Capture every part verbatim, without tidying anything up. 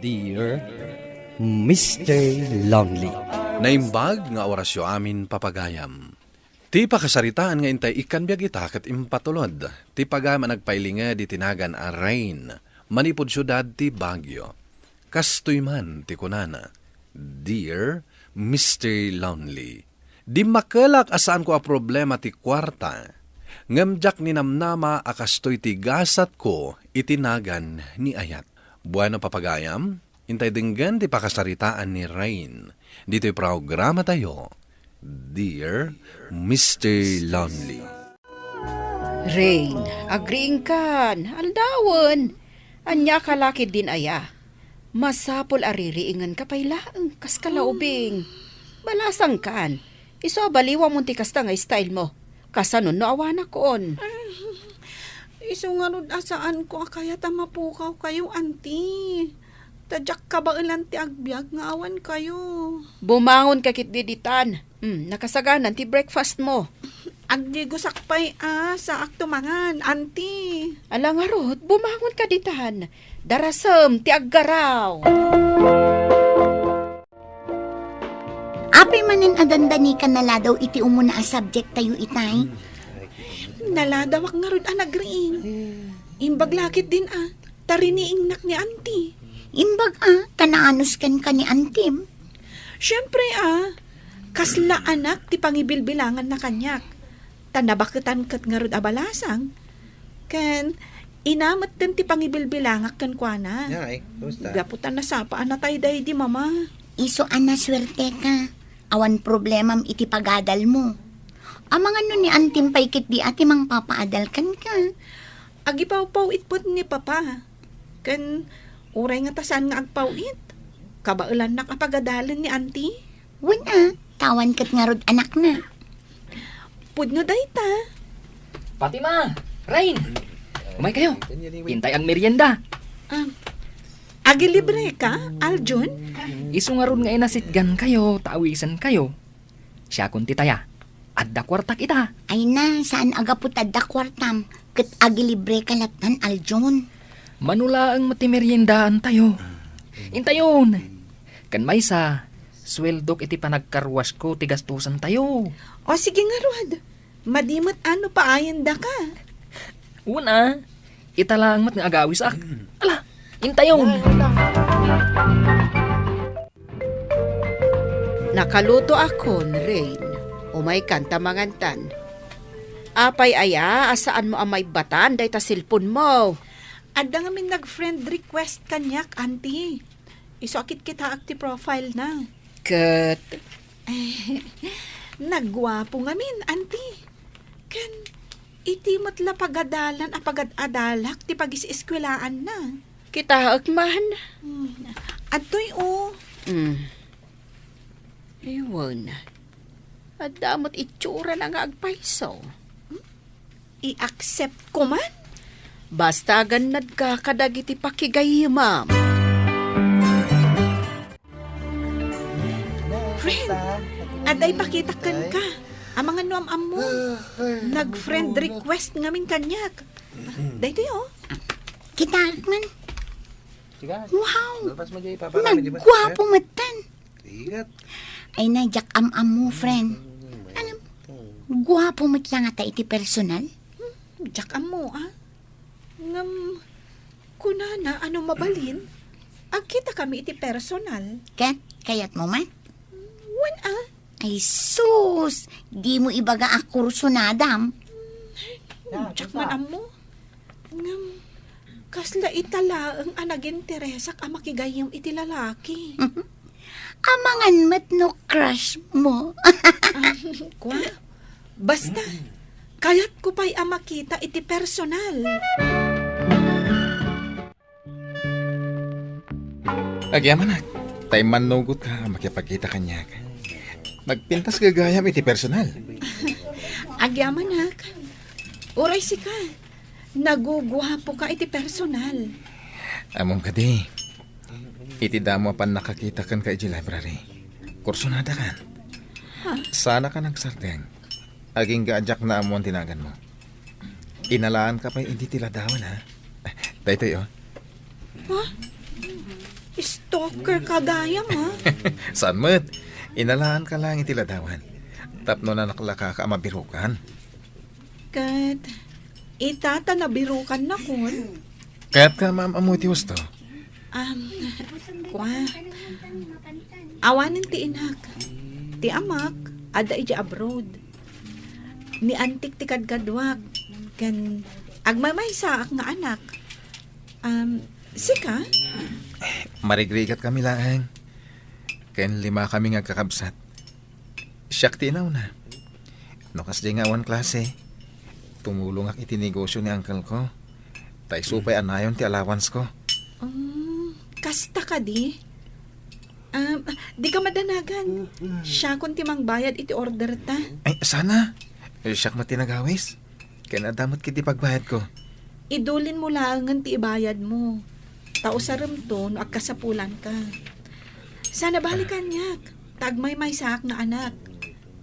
Dear Mister Lonely. Naimbag nga orasyo amin, papagayam. Ti pakasaritaan nga intay ikkan biag ita ket impatulod ti pagayam a nagpailinged iti nagan a Rain manipud siudad ti Baguio. Kastoy man ti kunana, "Dear Mister Lonely, dimmakelak a saanko a problema ti kuarta, ngem diak ninamnama a kastoy ti gasatko iti nagan ni Ayat." Bueno, papagayam, intay denggen ti pakasaritaan ni Rain ditoy programatayo, Dear Mister Lonely. Rain, agriingkan, aldawen. Ania ka lakid din aya? Masapul a ririingenka pay laeng, kas kalaubing. Balasangkan, isu a baliwamon ti kasta nga style mo. Kasano no awanakon? Isu ngarud a saanko a kayat a mapukawkayo, anti. Ta diak kabaelan ti agbiag nga awan kayo. Bumangon ka ketdi ditan. Hmm, nakasaganan ti breakfast mo. Agdigosak pay a saak tumangan, anti. Ala ngarud, bumangon ka ditan. Darasem ti aggaraw. Apay manen a dandani ka naladaw iti umuna a subject tayo itay? Naladawak ngarud a nagriing. Imbag lakit din a, ta riniingnak ni anti. Imbag a, ta naanus kenka ni antim? Siempre a, kasla anak ti pangibilbilanganna kaniak. Ta nabaketan ket ngarud a balasang. Ken, ina metten ti pangibilbilangak kenkuana. Ay, kumusta? Gapu ta nasapa a natay daydi mama. Isu a nasuerteka. Awan problemam iti pagadalmo. Amangan no ni antim pay ketdi a ti mangpapaadal kenka. Agipawpaw-it met ni papa. Ken, uray nga ta saan nga agpaw-it, kabaelannak a pagadalen ni anti. Wen a, ta awan ket ngarud anakna. Pudno dayta. Fatima! Rain! Umay kayo. Intay agmerienda. Ah, agilibre ka, Aljun? Isu ngarud nga inasitgan kayo, ta awisen kayo. Siakon ti taya. Adda kuartak ita. Ay na, saan a gapu ta adda kuartam? Ket agilibre ka lattan, Aljun. Mano laeng met ti meriendaan tayo. Intayon. Ken maysa, sueldok iti panagkarwasko ti gastusan tayo. O, sige ngarud. Madi met a no paayendaka. Wen a, ita laeng met nga agawisak. Ala, intayon. Nakalutoakon, Rain. Umaykan ta mangantan. Apay aya a saanmo a maibbatan dayta cellphone mo? Adda ngamin nag-friend request kaniak, anti. Isu a kitkitaak ti profile na. Ket? Nagguapo ngamin, anti. Ken iti met la pagadalan a pagad-adalak ti pagis-eskuelaanna. Kitaek man. Hmm. Adtoy, o. Hmm. Iwan. Adda met itsurana nga agpayso. I-accept ko man. Basta agannadka kadagiti pakigayyemam. Friend, adda ipakitak kenka. Amangan no am-ammo. Nag-friend request ngamin kaniak. Daytoy, o. Kitaek man. Wow! Nagguapo metten. Ay na, diak am-ammo, friend. Alam, guapo met la ngata iti personal. Hmm, diak ammo, a. Ngem, kunana a no mabalin, agkitakami iti personal. Ket, kayatmo man? Wen a. Ay sus, dimo ibaga a kursunadam. Hmm, diak man ammo. Ngem, kasla ita laeng a naginteresak a makigayyem iti lalaki. Amangan met no crush mo. Ah, kua? Basta, kayatko pay a makita iti personal. Agyamanak, ta immannugotka a makipagkita kaniak. Nagpintas gagayam iti personal. Agyamanak, uray sika, naguguapoka iti personal. Ammom kadi, iti damo a pannakakita kenka iti library, kursunadakan. Ha? Saanaka nagsardeng. Agingga a diak naammuan ti naganmo. Inalaanka pay idi ti ladawan, ha? Daytoy, o. Ha? Stalker ka gayam, ha? Saan met? Inalaanka lang iti ladawan. Tapno nanaklakaka a mabirukan. Ket ita ta nabirukannakon. Kayat ka maam-ammo iti husto? Um, kua. Awanen ti inak. Ti amak, adda idiay abroad. Ni antik ti kadkaduak. Ken agmaymaysaak nga anak. Um, sika? Marigrigat kami laeng. Ken lima kami nga agkakabsat. Siak ti inauna. No kasdiay nga awan klase, tumulongak iti negosio ni uncle ko. Ta isu pay a nayon ti allowance ko. Um, kasta kadi? Um, di ka madanagan. Siakon ti mangbayad iti order ta. Ay, sana. Eh, siak met ti nagawis. Ken adda met ketdi pagbayadko. Idulinmo laengen ti ibayadmo. Ta usaremto no agkasapulanka. Sana bali kaniak, ta agmaymaysaak nga anak.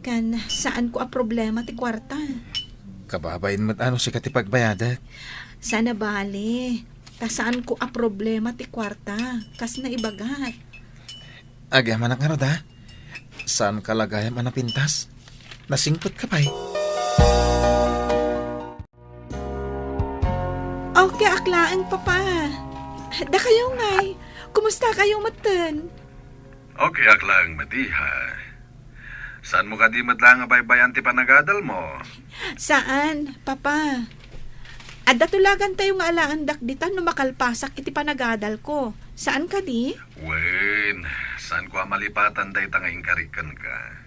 Ken saanko a problema ti kuarta. Kababain met a no sika ti pagbayadek. Sana bali, ta saanko a problema ti kuarta, kas naibagak. Agyamanak ngarud, a? Saanka la gayam a napintas? Nasingpetka pay. Okay ak laeng, Papa. Dakayo ngay, kumusta kayo metten? Okay ak laeng met, iha. Saanmo kadi met laeng a baybay-an ti panagadalmo? Saan, Papa. Adda tulagantayo nga alaendak ditan no makalpasak iti panagadalko. Saan kadi? Wen, saanko a malipatan dayta nga inkarik kenka.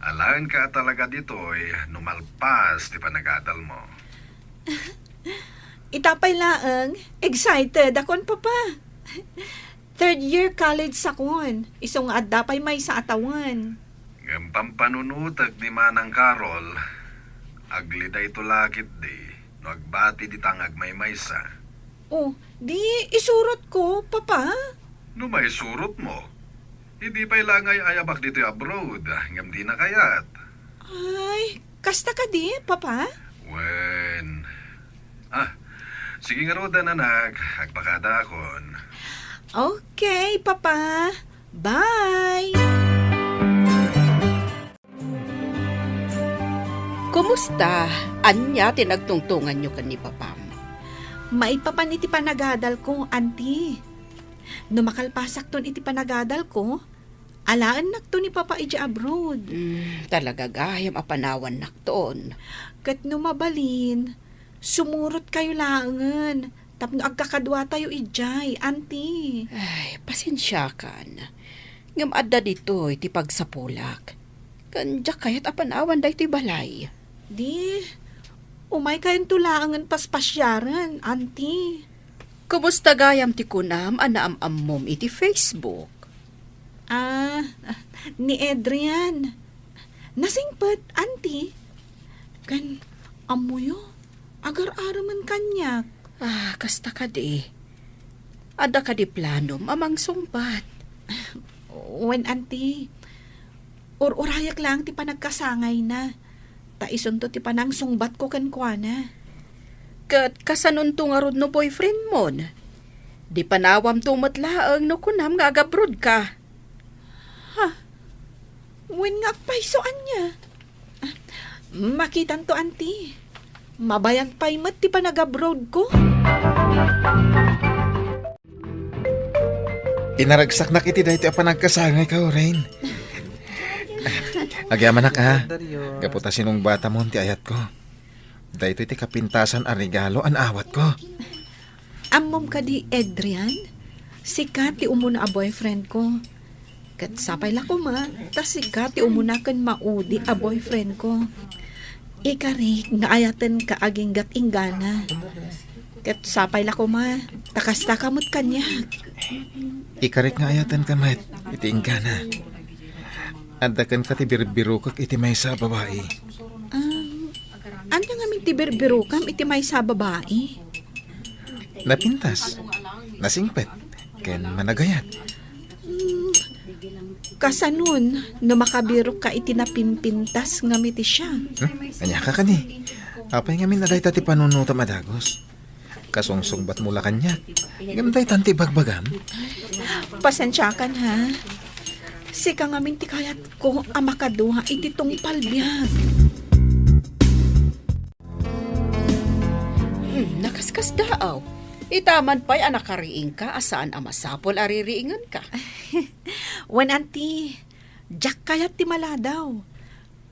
Alaenka a talaga ditoy no malpas ti panagadalmo. Ita pay laeng, excited akon, Papa. Third year college sakon, isu nga adda pay maysa a tawen. Ngem pampanunotek ni Manang Carol, aglidayto la ketdi no agbati dita nga agmaymaysa. Oh, di isurotko, Papa? No maisurotmo, idi pay la nga ay-ayabak ditoy abroad, ngem dina kayat. Ay, kasta kadi, Papa? Wen. Ah, sige ngaruden, anak. Agpakadaakon. Okay, Papa. Bye! Kumusta? Ania ti nagtungtonganyo ken ni Papam? Maipapan iti panagadalko, Auntie. No makalpasakton iti panagadalko, alaennakto ni Papa idiay abroad. Mm, talaga gayam a panawannakton. Ket no mabalin, sumurotkayo laengen tapno agkakaduatayo idiay, Auntie. Ay, pasensiakan. Ngem adda ditoy ti pagsapulak. Ken diak kayat a panawan daytoy balay. Di, umaykayonto laengen paspasiaren, Auntie. Kumusta gayam ti kunam a naam-ammom iti Facebook? Ah, ni Adrian. Nasingpet, Auntie. Ken, ammoyo, agar-aremen kaniak. Ah, kasta kadi. Adda kadi planom a mangsungbat? Wen, Auntie. Ur-urayak laeng ti panagkasangayna. Ta isunto ti panangsungbatko kenkuana. Ket kasanonto ngarud no boyfriendmon? Di panawamto met laeng no kunam nga agabroadka. Ha? Wen nga agpayso ania? Ah, makitanto, Auntie. Mabayag pay met ti panagabroadko. Pinaragsaknak iti daytoy a panagkasangayko, Rain. Agyamanak, a. Gapu ta sinungbatamon ti ayatko. Daytoy ti kapintasan a regalo a naawatko. Ammom kadi, Adrian? Sika ti umuna a boyfriendko. Ket sapay la koma, ta sika ti umuna ken maudi a boyfriendko. Ikarik nga ayatenka aginggat inggana. Ket sapay la koma, ta kastaka met kaniak. Ikarik nga ayatenka met iti inggana. Adda kenka ti birbirokek iti maysa a babai. Ah, ania ngamin ti birbirokam iti maysa a babai? Napintas, nasingpet, ken managayat. Hmm, kasanon no makabirokka iti napimpintas ngem iti siak? Hmm? Ania ka kadi? Apay ngamin a dayta ti panunotam a dagus? Kasungsungbatmo la kaniak. Ngem daytan ti ibagbagam? Pasensiakan, ha? Sika ngamin ti kayatko a makadua iti tungpal biag. Hmm, nakaskasdaaw. Ita man pay a nakariingka a saan a masapul a ririingenka. Wen, Auntie, diak kayat ti maladaw.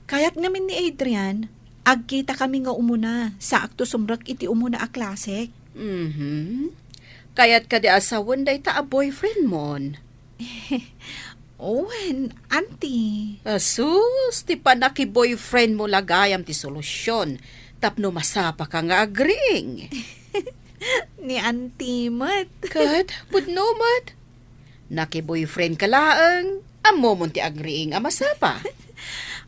Kayat ngamin ni Adrian, agkitakami nga umuna, saakto sumrek iti umuna a klasek. Mhm. Kayat kadi a sawen dayta a boyfriendmon? Wen, Auntie. Asus, ti panakiboyfriendmo la gayam ti solusion tapno masapaka nga agriing. Ni Auntie met. Ket, pudno met. Nakiboyfriendka laeng, ammomon ti agriing a masapa.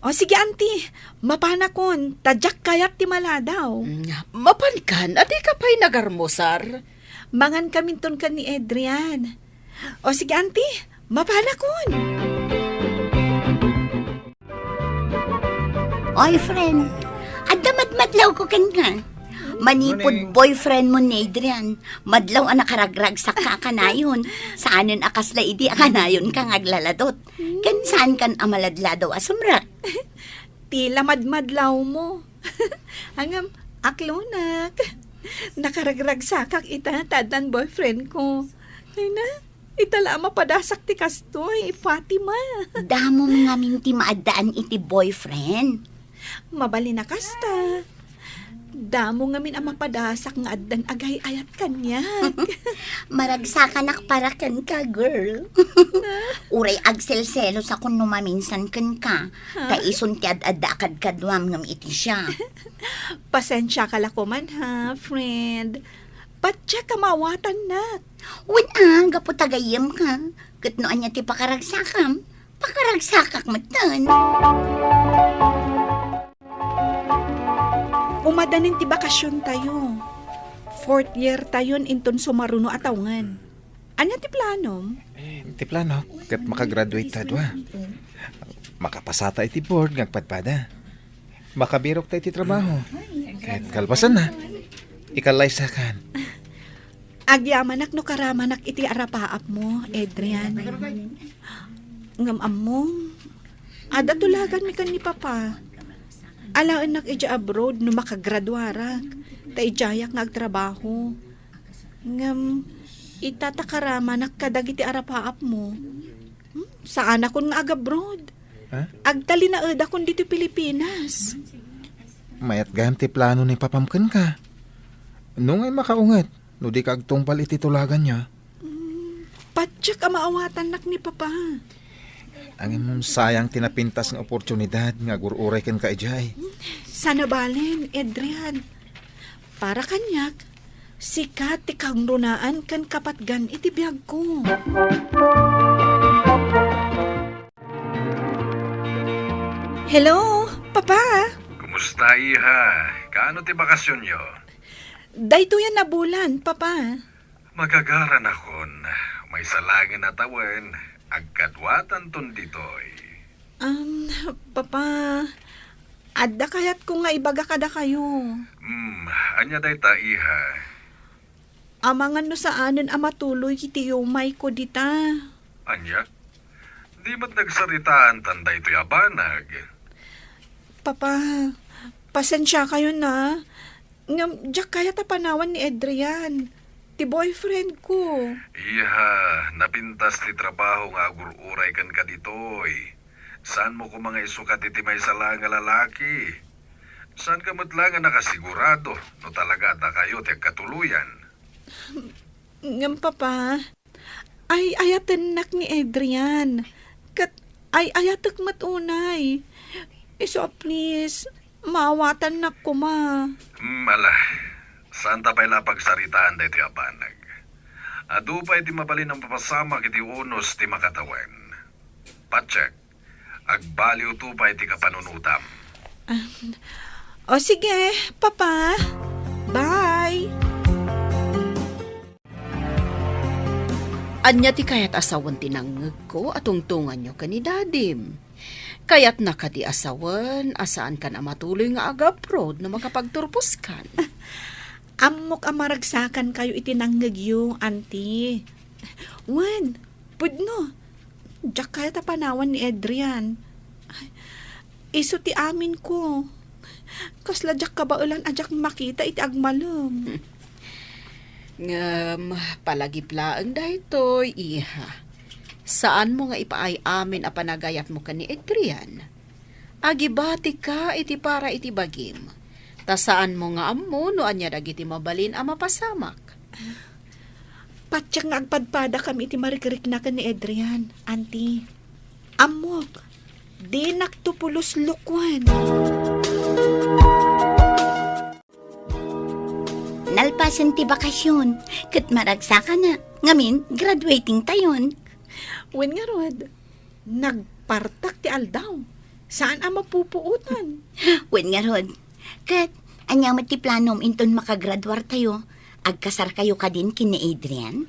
O sige, Auntie, mapanakon, ta diak kayat ti maladaw. Mm, mapankan, a dika pay nagarmusar. Mangankaminton ken ni Adrian. O sige, Auntie, mapanakon. Oy, friend, adda madmadlawko kenka. Manipud boyfriendmo ni Adrian, madlaw a nakaragragsakka a kanayon. Saanen a kasla idi a kanayonka nga aglaladot. Ken saankan a maladladaw a sumrek. Ti la madmadlawmo. Ngem, aklonak. Nakaragragsakak ita ta addan boyfriendko. Ay na, ita la a mapadasak ti kastoy, Fatima. Damom ngamin ti maaddaan iti boyfriend. Mabalin a kasta. Damo ngamin a mapadasak nga addan agay-ayat kaniak. Maragsakanak para kenka, girl. Uray agselselosakon no maminsan kenka. Ha? Ta isun ti ad-adda a kadkaduam ngem iti siak. Pasensiaka la koman, ha, friend. Patiek a maawatannak. Wen a, gapu ta gayyemka. Ket no ania ti pakaragsakam, pakaragsakak metten. Umadanin ti bakasiontayo. Fourth year tayon inton sumaruno a tawngen. Ania ti planom? Eh, ti plano, ket makagraduate ta dua. Makapasata iti board nga agpadpada. Makabirokta iti trabaho. Ket kalpasanna, ikallaysakan. Agyamanak no karamanak iti arapaapmo, Adrian. Ngem ammom, adda tulaganmi ken ni Papa. Alaennak idiay abroad no makagraduarak, ta idiayak nga agtrabaho. Ngem, ita ta karamanak kadagiti arapaapmo. Hmm, saanakon nga agabroad. Ha? Agtalinaedakon ditoy Pilipinas. Mayat gayam ti plano ni Papam kenka. No ngay makaunget, no dika agtungpal iti tulaganyo. Mm, patiek a maawatannak ni Papa. Ngem sayang ti napintas nga oportunidad nga agur-uray kenka idiay. Sana balen, Adrian. Para kaniak, sika ti kangrunaan ken kapatgan iti biagko. Hello, Papa. Kumusta, iha? Kaano ti bakasionyo? Daytoy a nabulan, Papa. Magagaranakon, maysa laengen a tawen, agkaduatanton ditoy. Um, Papa, adda kayatko nga ibaga kadakayo. Hmm, ania dayta, iha? Amangan no saanen a matuloy iti yumayko dita. Ania? Di met nagsaritaantan daytoy a banag? Papa, pasensiakayon a. Ngem, diak kayat a panawan ni Adrian, ti boyfriendko. Iha, napintas ti trabaho nga agur-uray kenka ditoy. Saanmo koma nga isukat iti maysa laeng a lalaki? Saanka met laeng a nakasigurado no talaga a dakayo ti agkatuloyan? Ngem, Papa, ay-ayatennak ni Adrian. Ket ay-ayatek met unay. Isu a please, maawatannak koma. Hmm, ala, saanta pay la a pagsaritaan daytoy a banag. Adu pay ti mabalin a mapasamak iti unos ti makatawen. Patiek, agbaliwto pay ti kapanunotam. Ah, o sige, Papa. Bye. Ania ti kayat a sawen ti nangngegko a tungtunganyo ken ni Dadim? Kayatna kadi a sawen a saankan a matuloy nga agabroad no makapagturposkan? Ammok a maragsakankayo iti nangngegyo, Auntie. Wen, pudno. Diak kayat a panawan ni Adrian. Ay, isu ti amin ko. Kasla diak kabaelan a diak makita iti agmalem. Ngem, palagip laeng daytoy, iha. Saanmo nga ipaay amin a panagayatmo ken ni Adrian. Agibatika iti para iti bagim, ta saanmo nga ammo no ania dagiti mabalin a mapasamak. Patiek nga agpadpadakami iti marikrikna ken ni Adrian, Auntie. Ammok, dinakto pulos lukwan. Nalpasen ti bakasyon, ket maragsakanak. Ngamin, graduating tayon. Wen ngarud, nagpartak ti aldaw. Saan a mapupuotan. Wen ngarud, ket ania met ti planom inton makagraduar tayo? Agkasar kayo kadin ken ni Adrian?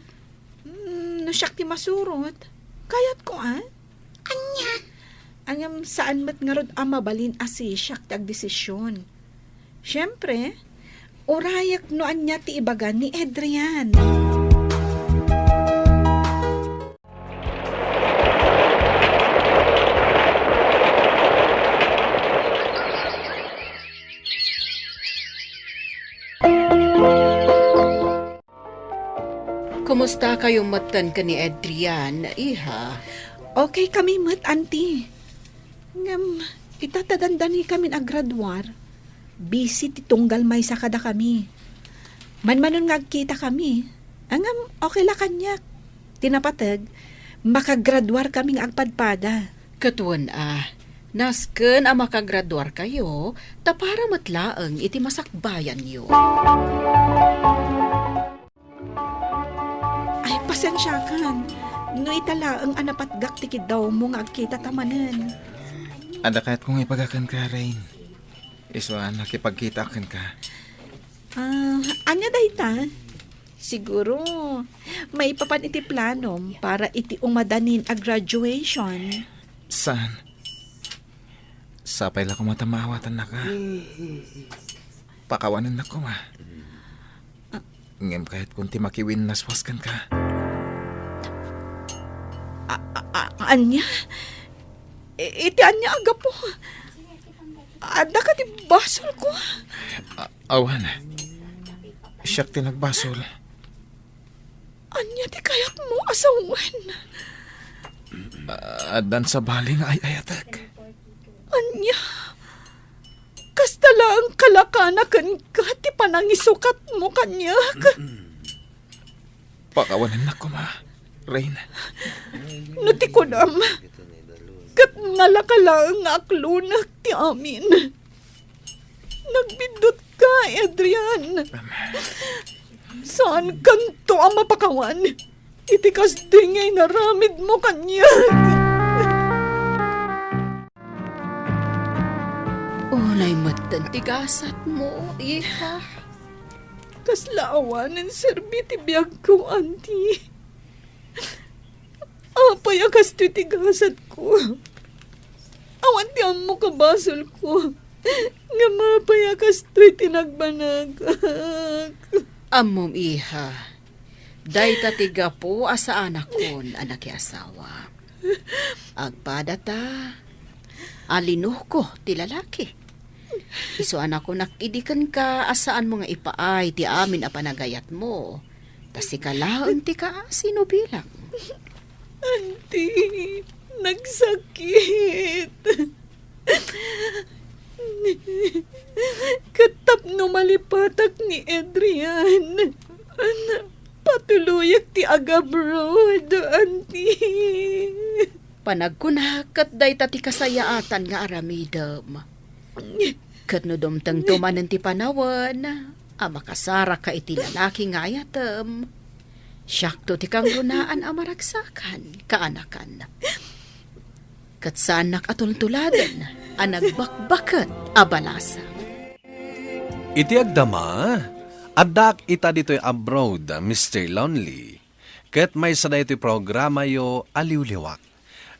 Hmm, no siak ti masurot, kayat ko, ah. Ania? Ngem saan met ngarud a mabalin a sisiak ti agdesisyon. Siempre, urayek no ania ti ibaga ni Adrian. Kumusta kayo metten ken ni Adrian, iha? Okay kami met, Auntie. Ngem, ita ta dandani kamin agraduar, busy ti tunggal maysa kadakami. Manmanon nga agkita kami. Ngem, okay la kaniak. Ti napateg, makagraduar kami nga agpadpada. Ket wen a, nasken a makagraduar kayo, ta para met laeng iti masakbayanyo. Ay, pasensiakan. No ita laeng a napatgak ti kiddawmo nga agkita ta manen. Adda kayatko nga ibaga kenka, Rain. Isu a nakipagkitaak kenka. Ah, ania dayta? Siguro, maipapan iti planom para iti umadanin a graduation. Saan? Sapay la koma ta maawatannaka. Pakawanennak koma. Ngem kayatkon ti makiwinnaswas kenka. A-, a-, a-, ania? I-, iti ania a gapu? Adda kadi basolko? A-, awan. Siak ti nagbasol. Ania ti kayatmo a sawen? A-, addan sabali nga ay-ayatek. Ania? Kasta laeng kalakana kenka ti panangisukatmo kaniak? Pakawanennak koma, Rain. No ti kunam, ket nalaka laeng nga aklonak ti amin. Nagbiddutka, Adrian. Saankanto a mapakawan iti kasdi nga inaramidmo kaniak. Unay metten ti gasatmo, iha. Kasla awanen serbi ti biagko, Auntie. Apay a kastoy ti gasatko? Awan ti ammok a basolko. Ngem apay a kastoy ti nagbanagak? Ammom, iha, dayta ti gapu a saanakon a nakiasawa. Agpadata, a linoko ti lalaki. Isu a nakunak idi kenka a saanmo nga ipaay ti amin a panagayatmo. Ta sika laeng ti kaasi no bilang. Auntie, nagsakit. Ket tapno malipatak ni Adrian, patuloyak ti agabroad, Auntie. Panagkunak ket dayta ti kasayaatan nga aramidem. Ket no dumtengto manen ti panawen a makasaraka iti lalaki nga ayatem, siakto ti kangrunaan a maragsakan, kaanakan. Ket saannak a tultuladen a nagbakbaket a balasang. Iti agdama, addaak ita ditoy abroad, Mister Lonely. Ket maysa daytoy programayo a liwliwak.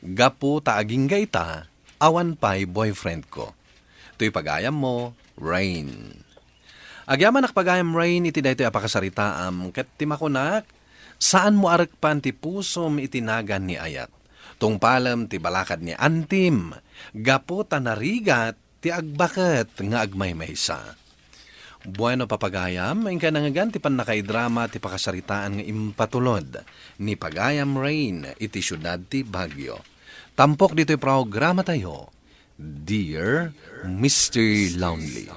Gapu ta agingga ita, awan pay boyfriendko. Toy pagayammo, Rain. Agyamanak pagayam Rain iti daytoy a pakasaritaam, ket ti makunak, saanmo a rekpan ti pusom iti nagan ni ayat. Tungpalem ti balakad ni Antim, gapu ta narigat ti agbaket nga agmaymaysa. Bueno, papagayam, inka nangngegan ti pannakaidrama ti pakasaritaan nga impatulod ni Pagayam Rain iti siudad ti Baguio. Tampok ditoy programatayo, Dear Mister Lonely.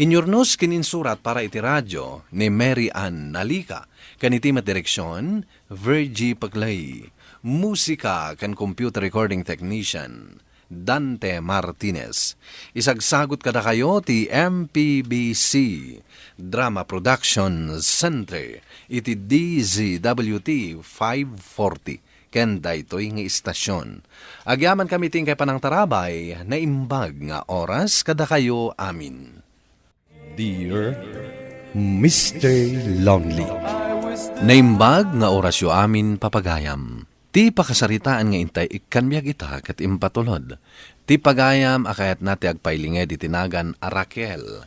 Inyurnos ken insurat para iti radyo ni Mary Ann Nalica, ken iti met direksyon, Virgie Paclay. Musika ken computer recording technician, Dante Martinez. Isagsagot kadakayo ti M P B C Drama Production Center iti D Z W T five forty ken daytoy nga istasyon. Agyamankami ti inkay panangtarabay, naimbag nga oras kadakayo amin. Dear Mister Lonely. Naimbag nga orasyo amin, papagayam. Ti pakasaritaan nga intay ikkan biag ita ket impatulod ti pagayam a kayatna ti agpailinged iti nagan a Raquel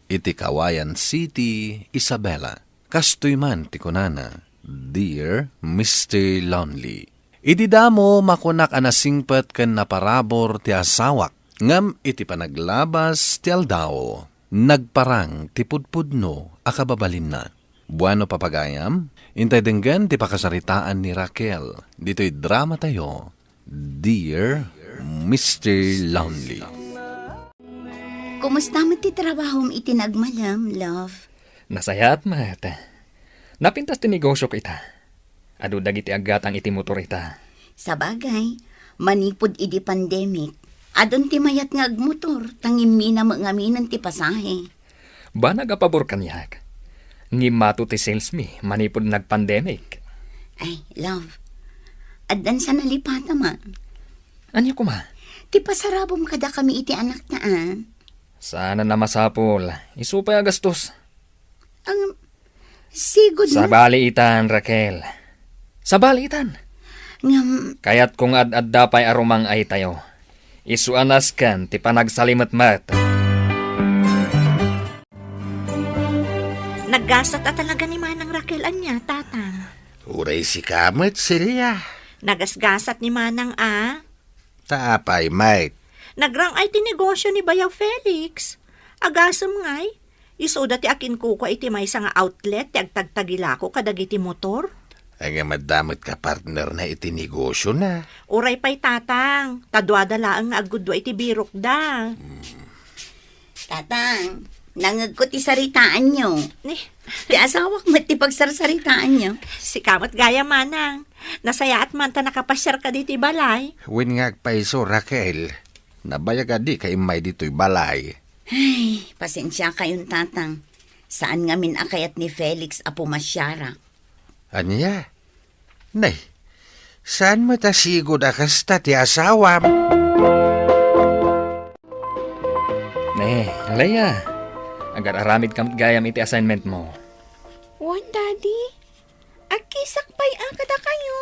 iti Cauayan City, Isabela. Kastoy man ti kunana, Dear Mister Lonely. Idi damo, makunak a nasingpet ken naparabur ti asawak, ngem iti panaglabas ti aldaw, nagparang ti pudpudno a kababalinna. Bueno, papagayam, intay denggen ti pakasaritaan ni Raquel ditoy dramatayo, Dear Mister Lonely. Kumusta met ti trabahom iti nagmalem, love? Nasayaat met. Napintas ti negosiok ita. Adu dagiti aggatang iti motor ita. Sabagay, manipud idi pandemic, adun ti mayat nga agmotor, ta ngimmina met ngaminen ti pasahe. Banag a pabor kaniak. Ngimmato ti sales mi manipud nagpandemic. Ay, love, addan sa nalipatam a. Ania koma? Ti pasarabom kadakami iti anakta a. Saan a masapul. Isu pay a gastos. Ang sigud na. Sabali itan, Raquel. Sabali itan. Ngem, kayatko nga ad-adda pay a rumang-aytayo. Isu a nasken ti panagsalimetmet. Naggasat a talaga ni Manang Raquel ania, Tatang? Uray sika met, Celia. Nagasgasat ni Manang a. Ta apay met? Nagrang-ay ti negosio ni Bayaw Felix. Agasem ngay, isuda ti akinkukua iti maysa nga outlet ti agtagtagilako kadagiti motor. Ay, nga madamot ka partner na iti negosio na. Uray pay, Tatang, ta duada laeng nga aggudua iti birokda. Hmm. Tatang, nangegko ti saritaanyo. Ni? Ti asawak met ti pagsarsaritaanyo. Sika met gayam, Manang. Nasayaat man ta nakapasiarka ditoy balay. Wen nga agpayso, Raquel. Nabayag a dika immay ditoy balay. Ay, pasensiakayon, Tatang. Saan ngamin a kayat ni Felix a pumasiarak. Ania? Nay, saan met a sigud a kasta ti asawam? Ne, Leia, agar-aramid ka met gayam iti assignment mo. Wen, Daddy. Agkisak pay a kadakayo.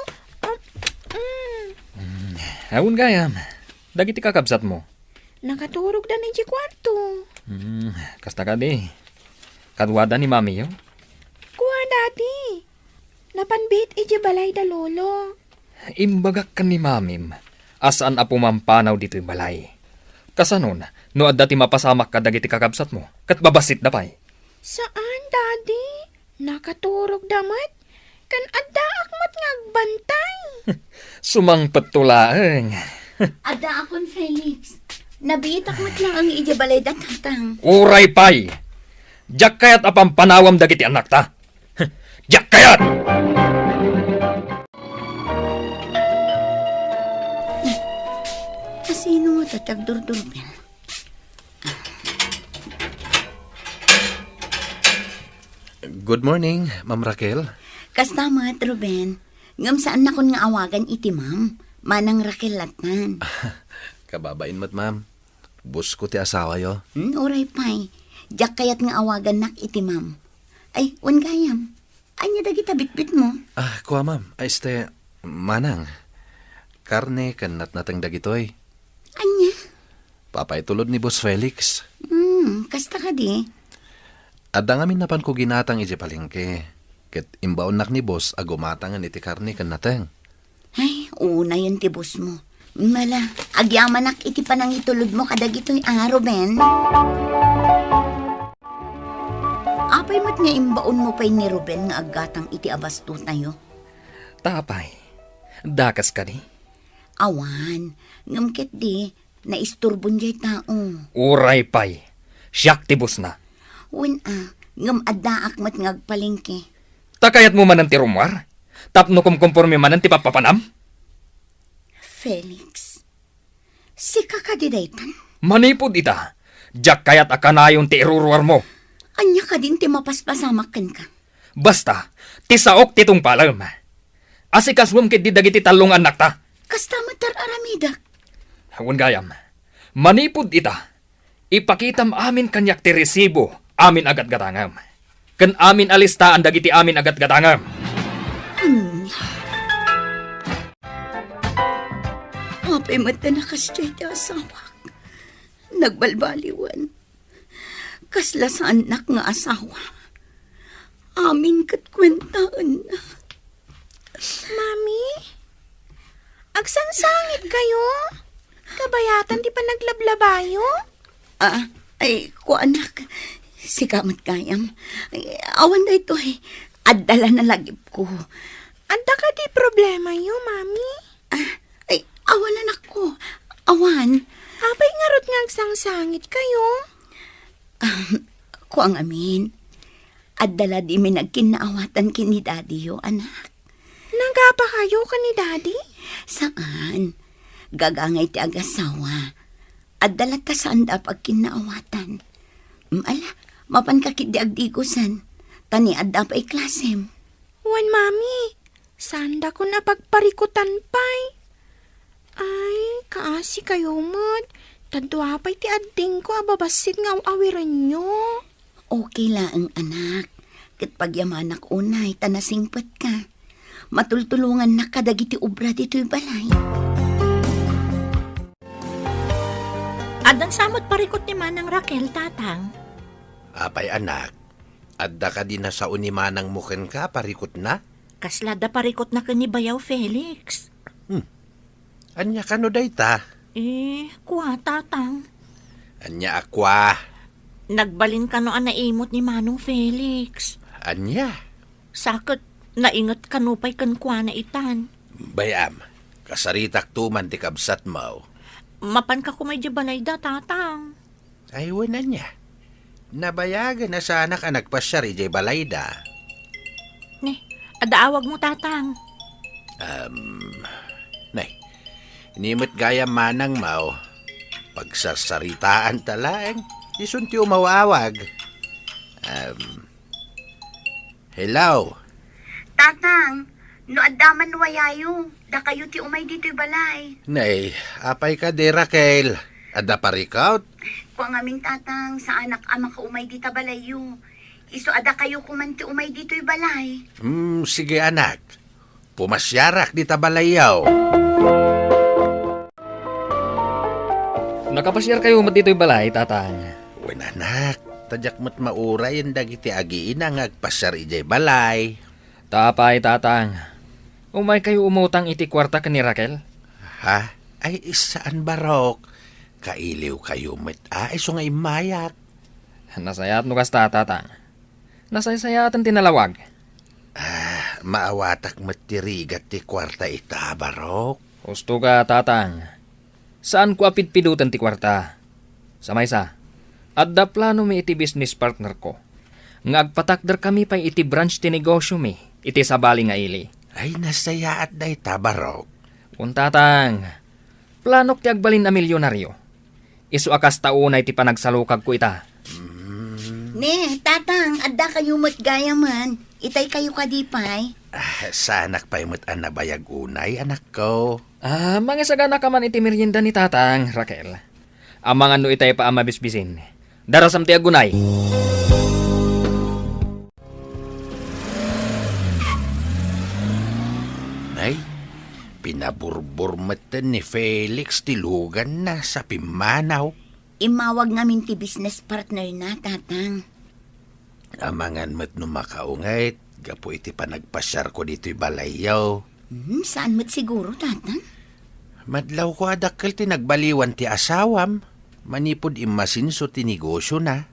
Um, mm. Mm, awan gayam. Dagiti kakabsat mo. Nakaturogda idiay kuarto. Hmm, kasta kadi. Kaduada ni mamiyo? Kua, Daddy. Napan biit idiay balay da Lolo. Imbagak ken ni mamim a saan a pumampanaw ditoy balay. Kasanon, no adda ti mapasamak kadagiti kakabsatmo, ket babassitda pay? Saan, Daddy. Nakaturogda met. Ken addaak met nga agbantay. Sumangpetto laeng. Addaakon, Felix. Nabiitak met laeng idiay balay da Tatang. Uray pay! Diak kayat a pampanawam dagiti annakta. Diak kayat! Asino nga ti agdurdurpel? Good morning, Ma'am Raquel. Kasta met, Ruben. Ngem saannakon nga awagan iti ma'am. Manang Raquel lattan. Kababain met, ma'am. Boss ko ti asawayo. Hmm, uray pay. Diak kayat nga awagannak iti ma'am. Ay, wen gayam. Ania dagita bitbitmo? Ah, kua, ma'am. Ay, este, manang. Karne ken natnateng dagitoy. Ania? Papaitulod ni Boss Felix. Hmm, kasta kadi? Adda ngamin napanko ginatang idiay palengke, ket imbaonnak ni boss a gumatangen iti karne ken nateng. Ay, unayen ti boss mo. Mala, agyamanak iti panangitulodmo kadagitoy a, Ruben. Apay met nga imbaonmo pay ni Ruben nga aggatang iti abastotayo? Tapay, dakes kadi? Awan, ngem ketdi, naisturbon diay tao. Uray pay, siak ti boss na. Wen a, ngem addaak met nga agpalengke. Ta kayatmo manen ti rummuar? Tapno kumkumporme manen ti pappapanam? Felix, sika kadi daytan? Manipud ita, diak kayat a kanayon ti iruruarmo. Ania kadin ti mapaspasamak kenka? Basta, ti saok ti tungpalem. Asikasuem ketdi dagiti tallo nga annakta. Kasta met ti ar-aramidek. Wen gayam, manipud ita, ipakitam amin kaniak ti resibo amin a gatgatangem, ken amin a listaan dagiti amin a gatgatangem. Ania? Apay met a nakasdiay ti asawak? Nagbalbaliwen. Kasla saannak nga asawa. Amin ket kuentaenna. Mami, agsangsangit kayo? Kabayatan ti panaglablabayo? Ah, ay, kuanak. Sika met gayam. Ay, awan daytoy. Adda la nalagipko. Adda kadi problemayo, Mami? Ah, ay, awan, anakko. Awan. Apay ngarud nga agsangsangit kayo? Ah, kua ngamin. Adda la dimi nagkinnaawatan ken ni Daddy yo, anak. Nagapa kayo ken ni Daddy? Saan. Gagangay ti agasawa. Adda latta saanda a pagkinnaawatan. Mm, ala, mapanka ketdi agdigosen. Ta ni adda pay klasem. Wen, Mami, saandakon a pagparikutan pay. Ay, kaasi kayo met. Ta dua pay ti addingko a babassit nga aw-awirenyo. Okay laeng, anak. Ket pagyamanak unay ta nasingpetka. Matultulongannak kadagiti obra ditoy balay. Addan sa met parikut ni Manang Raquel, Tatang? Apay, anak, adda kadi nasao ni manangmo kenka a parikutna? Kasla adda parikutna ken ni Bayaw Felix. Hmm. Ania kano dayta? Eh, kua, Tatang. Ania a kua? Nagbalin kano a naimut ni Manong Felix. Ania? Sa ket nainget kano pay kenkuana itan. Bay-am, kasaritakto man ti kabsatmo. Mapanka koma idiay balayda, Tatang. Ay, wen ania. Nabayagen a saanak a nagpasiar idiay balayda. Ne, adda awagmo, Tatang. Um, nay, ni met gayam manangmo, pagsarsaritaanta laeng, isun ti umawawag. Um, Hello. Tatang, no adda man wayayo, dakayo ti umay ditoy balay. Nay, apay kadi, Raquel? Adda parikut? Kua ngamin, Tatang, saanak a makaumay dita balayyo. Isu a dakayo koman ti umay ditoy balay. Hmm, sige, anak. Pumasiarak dita balayyo. Nakapasiarkayo met ditoy balay, Tatang? Wen, anak, ta diak met maurayen dagiti agiina nga agpasiar idiay balay. Ta apay, Tatang? Umaykayo umutang iti kuarta ken ni Raquel? Ha? Ay, saan, Barok. Kailiwkayo met a, isu nga immayak. Nasayaat no kasta, Tatang. Nasaysayaaten ti nalawag. Ah, maawatak met ti rigat ti kuarta ita, Barok. Husto ka, Tatang. Saanko a pidpidoten ti kuarta. Sa maysa, adda planomi iti business partnerko nga agpatakderkami pay iti branch ti negosyomi iti sabali nga ili. Ay, nasayaat dayta, Barok. Wen, Tatang, planok ti agbalin a milionario. Isu a kasta unay ti panagsalukagko ita. Mm. Ne, Tatang, adda kayo met gayamen. Itay kayo kadi pay. Ah, saanak pay met a nabayag unay, anakko. Ah, mangisaganaka man iti merienda ni Tatang, Raquel. Amangan no itay pa a mabisbisin. Darasam ti agunay. Nay, pinaburbor metten ni Felix ti luganna sa pimmanaw. Immawag ngamin ti business partner na, Tatang. Amangan met no makaunget gapu iti panagpasiarko ditoy balayyo. Hmm, saan met siguro, Tatang? Madlawko a dakkel ti nagbaliwan ti asawam manipud immasinso ti negosiona.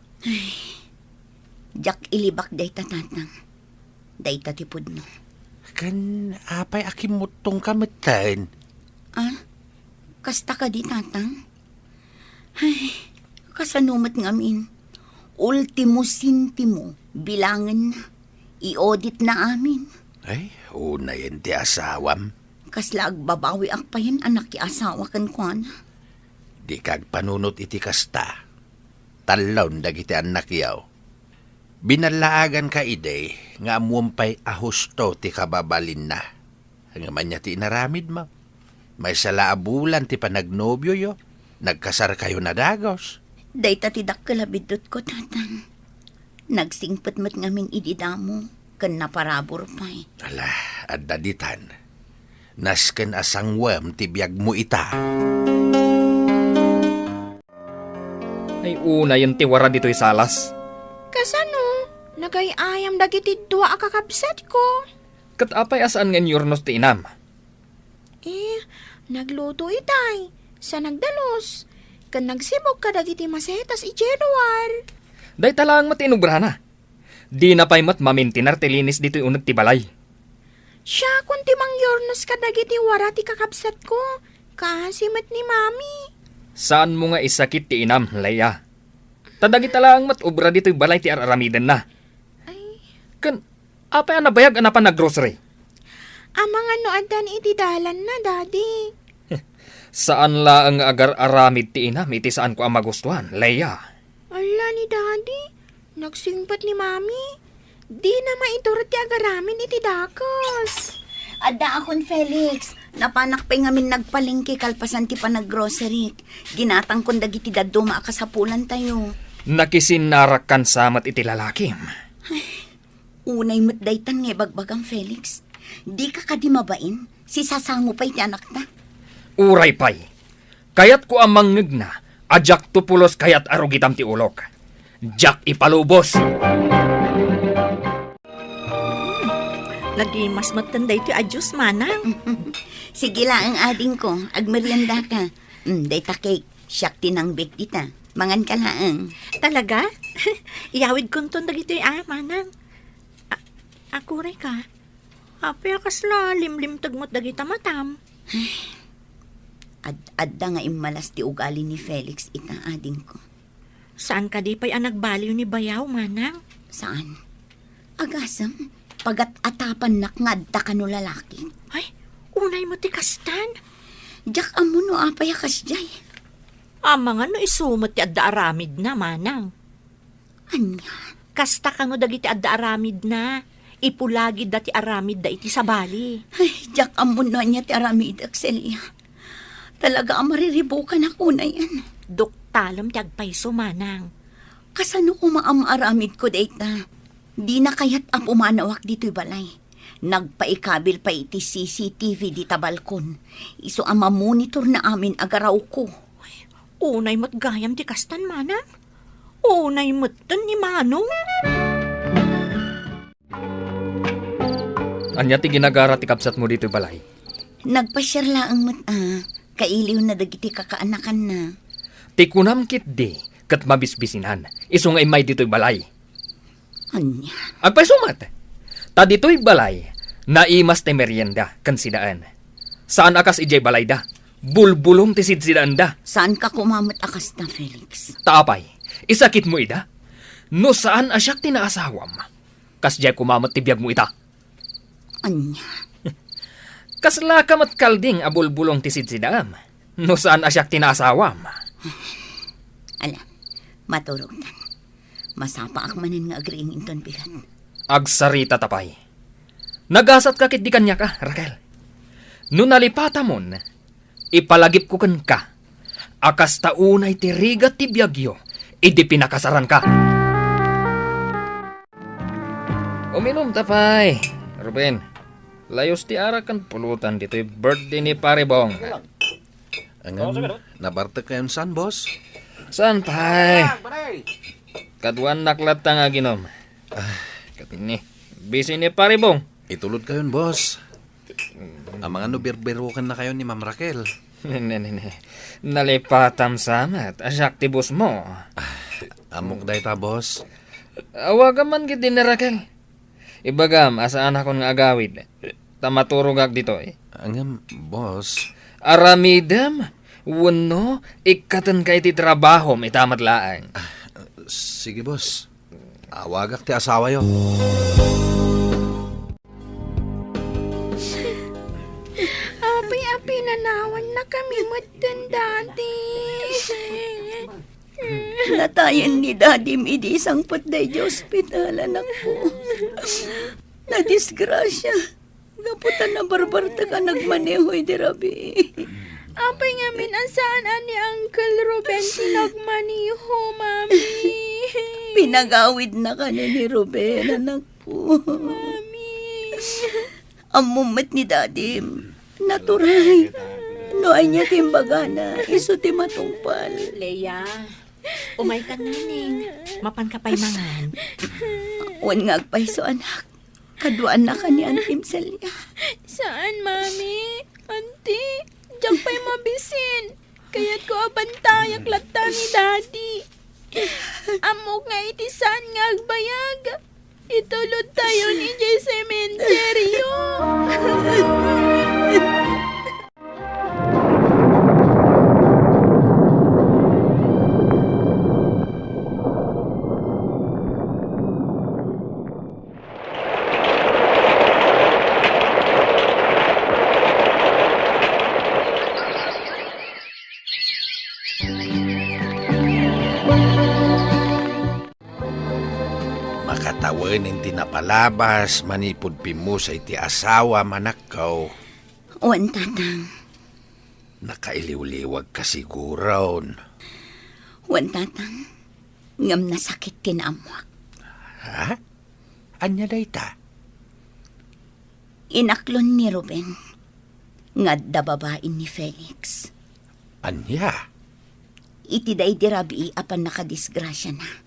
Diak ilibak dayta, Tatang. Dayta ti pudno. Ken apay a kimmuttongka metten? Ah, kasta kadi, Tatang? Ay, kasano met ngamin? Ultimo sentimo, bilangenna. I-auditna amin. Ay, unayen ti asawam. Kasla agbabawiak payen a nakiasawa kenkuana. Dika agpanunot iti kasta. Tallon dagiti annakyo. Binallaaganka idi nga ammoem pay a husto ti kababalinna. Ngem ania ti inaramidmo? Maysa la a bulan ti panagnobioyo. Nagkasarkayon a dagus. Dayta ti dakkel a biddutko, Tatang. Nagsingpet met ngamin idi damo, ken naparabur pay. Ala, adda ditan. Nasken a sangwem ti biagmo ita. Ay, unayen ti wara ditoy salas. Kasano? Nagay-ayam dagiti dua a kakabsatko. Ket apay a saan nga inyurnos ti inam? Eh, nagluto itay, sa nagdalus, ken nagsibog kadagiti masetas idiay ruar. Dayta laeng met ti inubrana. Dina pay met mamintinar ti linis ditoy uneg ti balay. Siakon ti mangyurnos kadagiti wara ti kakabsatko, kaasi met ni Mami. Saanmo nga isakit ti inam, Leia. Ta dagita laeng met obra ditoy balay ti ar-aramidenna. Ay. Ken apay a nabayag a napan naggrocery? Amangan no addan iti dalanna, Daddy. Saan laeng nga agar-aramid ti inam iti saanko a magustuan, Leia. Ala ni Daddy, nagsingpet ni Mami. Dina maitur ti agaramid iti dagus. Addaakon, Felix. Napanak pay ngamin nagpalengke kalpasan ti panaggrocery. Ginatangkon dagiti dadduma a kasapulantayo. Nakisinnarakkan sa met iti lalakim. Unay met daytan nga ibagbagam, Felix. Dika kadi mabain? Sisasango pay ti anakta. Uray pay. Kayatko a mangngegna a diakto pulos kayat a rugitam ti ulok. Diak ipalubos. Nagimas metten daytoy a juice, manang. Sige laeng, adingko, agmeriendaka. Mm, dayta cake, siak ti nangbit dita. Manganka laeng. Talaga? Iyawidkonton dagitoy a, manang. A-, aguray ka. Apay a kasla limlimteg met dagita matam? Ad-, adda nga immalas ti ugali ni Felix ita, adingko. Saan kadi pay a nagbaliw ni bayaw, manang? Saan? Agasem, pagat-atapannak nga adda kano lalaki. Ay, unay met ti kastan. Diak ammo no apay a kasdiay. Amangan no isu met ti adda aramidna, manang. Ania? Kasta kano dagiti adda aramidna. Ipulagidda ti aramidda iti sabali. Ay, diak ammo no ania ti aramidek, Celia. Talaga a mariribukanak unayen. Duktalem ti agpayso, manang. Kasano koma a maaramidko dayta? Dina kayat a pumanawak ditoy balay. Nagpaikabil pay iti C C T V dita balkon. Isu a mamonitorna amin a garawko. Unay met gayam ti kastan, manang. Unay metten ni Manong. Ania ti ginagara ti kabsatmo ditoy balay? Nagpasiar laeng met a, kailiwna dagiti kakaanakanna. Ti kunam ketdi, ket mabisbisinan, isu nga immay ditoy balay. Ania? Agpayso met. Ta ditoy balay, naimas ti merienda ken sidaen. Saan a kas idiay balayda, bulbulong ti sidsidaenda. Saanka koma met a kasta, Felix. Ta apay, isakitmo ida? No saan a siak ti naasawam, kasdiay koma met ti biagmo ita. Ania? Kaslaka met kalding a bulbulong ti sidsidaem, no saan a siak ti naasawam. Ala, maturogtan. Masapaak manen nga agriing inton bigat. Agsarita ta pay. Nagasatka ketdi kaniak a, Raquel. No nalipatamon, ipalagipko kenka a kasta unay ti rigat ti biagyo idi pinakasaranka. Uminom ta pay, Ruben. Layos ti arak ken pulutan ditoy birthday ni Pare Bong. Ngem, nabartek kayon saan, boss? Saan pay? Kaduannak latta nga aginom. Ket ni, busy ni Pare Bong. Itulodkayon, boss. Amangan no birbirukenna kayo ni Ma'am Raquel. Ne, ne, ne. Nalipatam sa met, a siak ti boss mo. Ammok dayta, boss. Awagam man ketdi ni Raquel. Ibagam a saanakon nga agawid, ta maturogak ditoy. Ngem, boss. Aramidem wenno ikkatenka iti trabahom ita met laeng. Sige, boss. Awagak ti asawayo. Apay a pinanawannakami metten dati. Natayen ni Dadim idi sangpet daydiay ospital, anakko. Nadisgrasia. Gapu ta nabarbartek a nagmaneho idi rabii. Apay ngamin a saan a ni Uncle Ruben ti nagmaneho, Mami? Pinagawidna kano ni Ruben, anakko. Mami. Ammom met ni Dadim. Naturay. No ania ti imbagana, isu ti matungpal. Leia, umayka, Neneng. Mapanka pay mangan. Wen nga agpayso, anak. Kaduaannaka ni Antim Celia. Saan, Mami? Auntie, diak pay mabisin. Kayatko a bantayak latta ni Daddy. Ammok nga iti saan nga agbayag, itulodtayon idiay sementeryo. Makatawen ti napalabas manipud pimmusay ti asawam, anakko. Wen, Tatang. Nakailiwliwagka siguron. Wen, Tatang. Ngem nasakit ti naammuak. Ha? Ania dayta? Inaklon ni Ruben nga adda babain ni Felix. Ania? Iti daydi rabii a pannakadisgrasiana,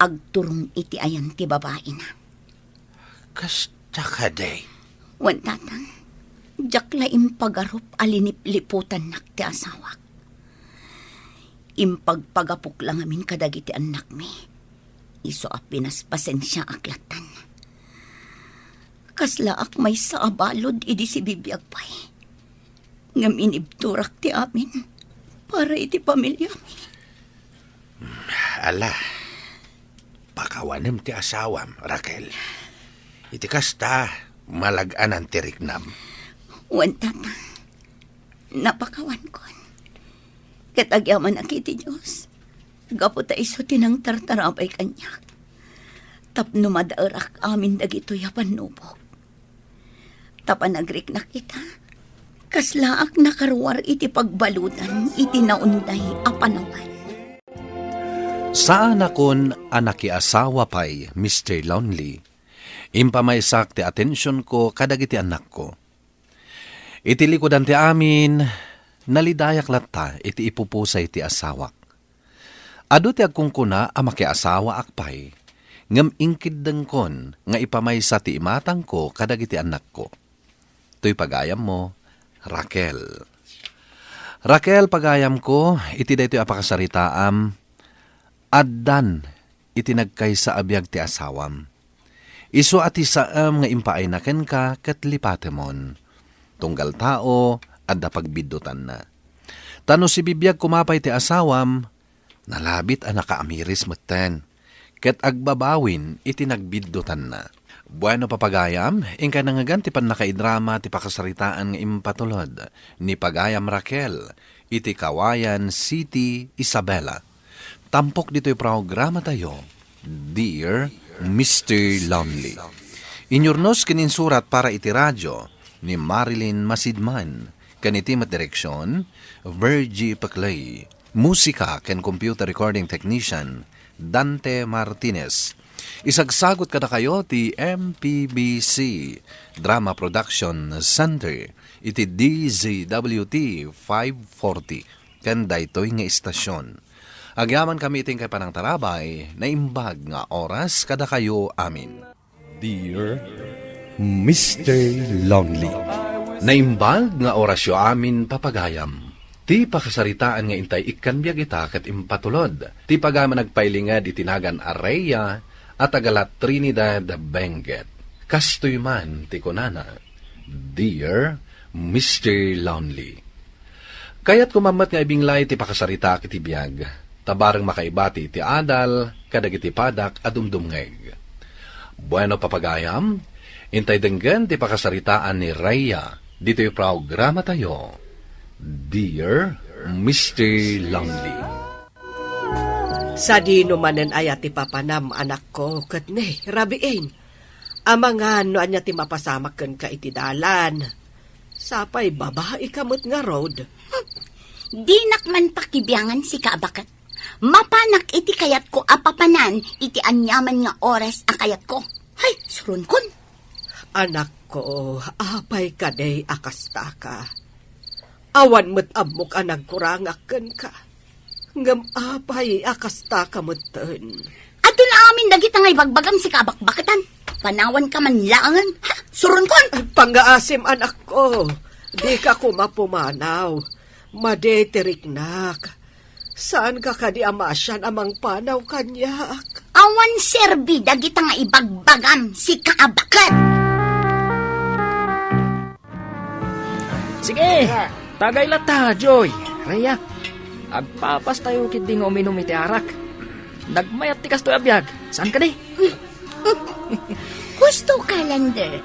agturong iti ayan ti babaina. Kasta kadi? Wen, Tatang, diak la impagarup a linipliputannak ti asawak. Impagpagapok la ngamin kadagiti annakmi. Isu a pinaspasensiaak lattan. Kaslaak maysa a balud idi sibibiag pay. Ngem inibturak ti amin para iti pamiliami. Ala, pakawanem ti asawam, Raquel. Iti kasta, malag-anan ti riknam. Wen, Tatang, napakawankon. Ket agyamanak iti Dios, gapu ta isu ti nangtartarabay kaniak tapno madaerak amin dagitoy a pannubok. Ta panagriknak ita, kaslaak nakaruar iti pagbaludan iti naunday a panawen. Saanakon a nakiasawa pay, Mister Lonely. Impamaysak ti atensionko kadagiti annakko. Iti likudan ti amin, nalidayak latta iti ipupusay ti asawak. Adu ti agkunkuna a makiasawaak pay, ngem inkeddengkon nga ipamaysa ti imatangko kadagiti annakko. Toy pagayammo, Raquel. Raquel, pagayamko, iti daytoy a pakasaritaam, addan iti nagkaysa a biag ti asawam. Isu a ti saem nga impaayna kenka ket lipatemon. Tunggal tao, adda pagbiddutanna. Ta no sibibiag koma pay ti asawam, nalabit a nakaamiris metten, ket agbabawin iti nagbiddutanna. Bueno, papagayam, inkay nangngegan ti pannakaidrama ti pakasaritaan nga impatulod ni Pagayam Raquel iti Cauayan City, Isabela. Tampok ditoy programatayo, Dear Mister Lonely. Inyurnos ken insurat para iti radio ni Marilyn Masidman, ken iti met direksion, Virgie Peclay. Musika ken computer recording technician, Dante Martinez. Isagsagut kadakayo ti M P B C Drama Production Center iti D Z W T five forty ken daytoy nga istasion. Agyamankami iti inkay panangtarabay, naimbag nga oras kadakayo amin. Dear Mister Lonely. Naimbag nga orasyo amin, papagayam. Ti pakasaritaan nga intay ikkan biag ita ket impatulod ti pagayam a nagpailinged iti nagan a Rhea a taga La Trinidad, Benguet. Kastoy man ti kunana, "Dear Mister Lonely." Kayatko man met nga ibinglay ti pakasaritaak iti biag, ta bareng makaibati iti adal kadagiti padak a dumdumngeg. Bueno, papagayam, intay denggen ti pakasaritaan ni Rhea ditoy programatayo, Dear Mister Lonely. Sadino manen aya ti papanam, anakko, ket ne, rabiin. Amangan no ania ti mapasamak kenka iti dalan. Sapay babaika met ngarud. Dinak man pakibiangan sika a baket. Mapanak iti kayatko a papanan iti aniaman nga oras a kayatko. Hay, suronkon. Anakko, apay kadi a kastaka? Awan met ammok a nagkurangak kenka. Ngem apay a kastaka metten? Adun amin dagita nga ibagbagam sika a bakbaketan. Panawanka man laengen. Ha? Suronkon! Ay, pangngaasim, anakko. Dika koma pumanaw. Madi ti riknak. Saanka kadi a maasian a mangpanaw kaniak? Awan serbi dagita nga ibagbagam sika a baket. Sige, tagay latta, Joy, Rhea. Agpapastayo ketdi nga uminum iti arak. Nagmayat ti kastoy a biag, saan kadi? Husto ka, Lander.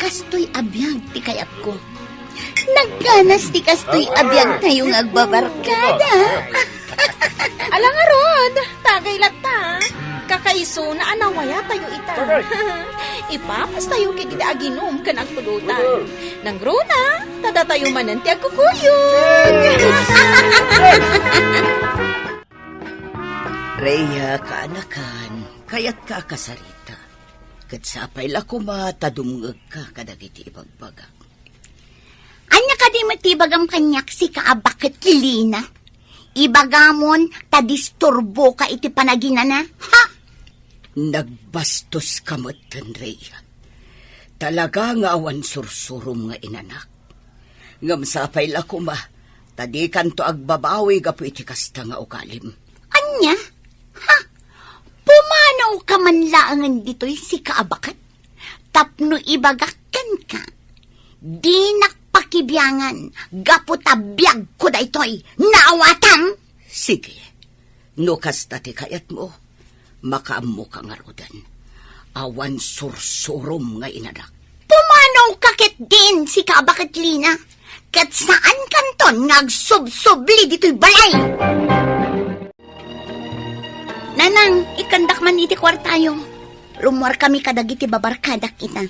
Kastoy a biag ti kayatko. Nagganas ti kastoy a biagtayo nga agbabarkada. Ala ngarud, tagay latta. Kakaisuna a nawayatayo ita. Tagay. Ipapastayo ketdi aginum ken agpulutan. Nangruna, ta datayo manen ti agkukuyog. Rhea, kaanakan, kayatka a kasarita. Ket sapay la koma ta dumngegka kadagiti ibagbagak. Ania kadi met ti ibagam kaniak, sika a baket, Lina? Ibagamon ta disturboka iti panaginana, ha? Nagbastoska metten, Rhea. Talaga nga awan sursurom nga inanak. Ngem sapay la koma, ta dikanto agbabawi gapu iti kasta nga ugalim. Ania? Ha? Pumanawka man laengen ditoy, sika a baket? Tapno ibagak kenka, dinak pakibiangan gapu ta biagko daytoy. Naawatam? Sige. No kasta ti kayatmo, makaammoka ngaruden. Awan sursurom nga inanak. Pumanawka ketdin, sika a baket, Lina. Ket saankanton nga agsubsubli ditoy balay. Nanang, ikkandak man iti kuartayo. Rummuarkami kadagiti babarkadak ita.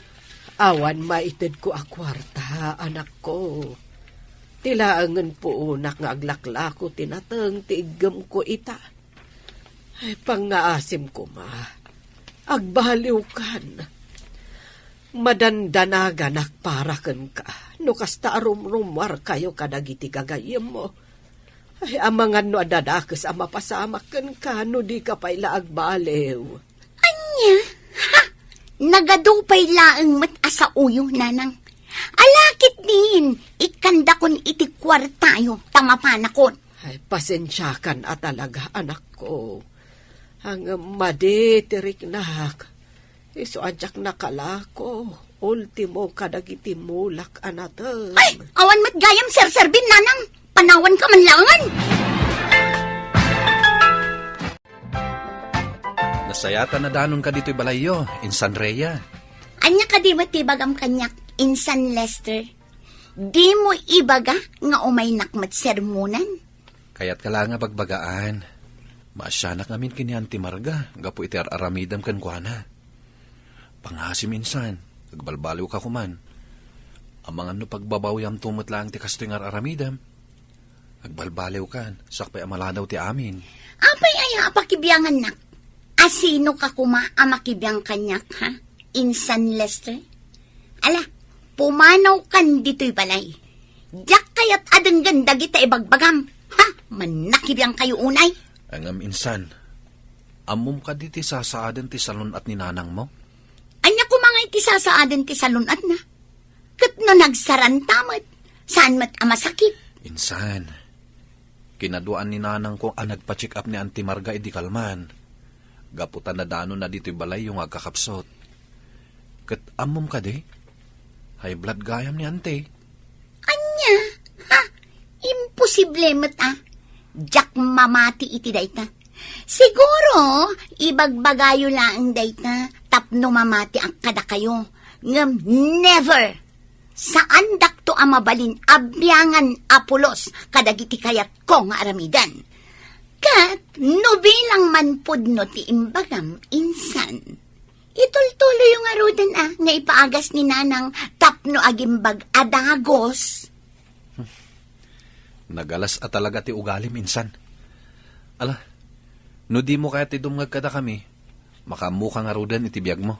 Awan maitedko a kuarta, anakko. Ti laengen puonak nga aglaklako ti nateng ti iggemko ita. Ay, pangngaasim koma. Agbaliwkan. Madandanaganak para kenka no kasta a rumrummuarkayo kadagiti gagayyemmo. Ay, amangan no adda dakes a mapasamak kenka no dika pay la agbaliw. Ania? Ha? Nagadu pay laeng met a saoyo, Nanang. Ala ketdin, ikkandakon iti kuartayo ta mapanakon. Ay, pasensiakan a talaga, anakko. Ngem madi ti riknak. Isu a diak nakalako, ultimo kadagiti mulak a nateng. Ay, awan met gayam serserbim, Nanang. Panawanka man laengen. Nasayaat a nadanonka ditoy balayyo, Insan Rhea. Ania kadi met ti ibagam kaniak, Insan Lester? Dimo ibaga nga umaynak met sermonan? Kayatka la nga bagbagaan. Maasianak ngamin ken ni Auntie Marga gapu iti ar-aramidem kenkuana. Pangasim, Insan, agbalbaliwka koman. Amangan no pagbabawiamto met laeng ti kastoy nga ar-aramidem. Agbalbaliwkan, sakbay a maladaw ti amin. Apay aya a pakibiangannak? Asinoka koma a makibiang kaniak, ha? Insan Lester? Ala, pumanawkan ditoy balay. Diak kayat a denggen dagita ibagbagam. Ha? Mannakibiangkayo unay? Ngem insan, ammom kadi ti sasaaden ti salun-at ni nanangmo? Ania koma nga iti sasaaden ti salun-atna? Ket no nagsaranta met, saan met a masakit? Insan, kinaduaan ni nanangko a nagpa-check up ni Auntie Marga idi kalman. Gapu ta nadanonna ditoy balayyo nga agkakapsut. Ket ammom kadi? High blood gayam ni Auntie. Ania? Ha? Imposible met a. Diak mamati iti dayta. Siguro, ibagbagayo laeng dayta tapno mamatiak kadakayo. Ngem never! Saandakto a mabalin a biangan a pulos kadagiti kayatko nga aramiden. Ket no bilang man pudno ti imbagam, insan, itultuloyo ngaruden a nga ipaagas ni Nanang tapno agimbag a dagos. Nagalas a talaga ti ugalim, insan. Ala, no dimo kayat ti dumngeg kadakami, makaammoka ngaruden iti biagmo.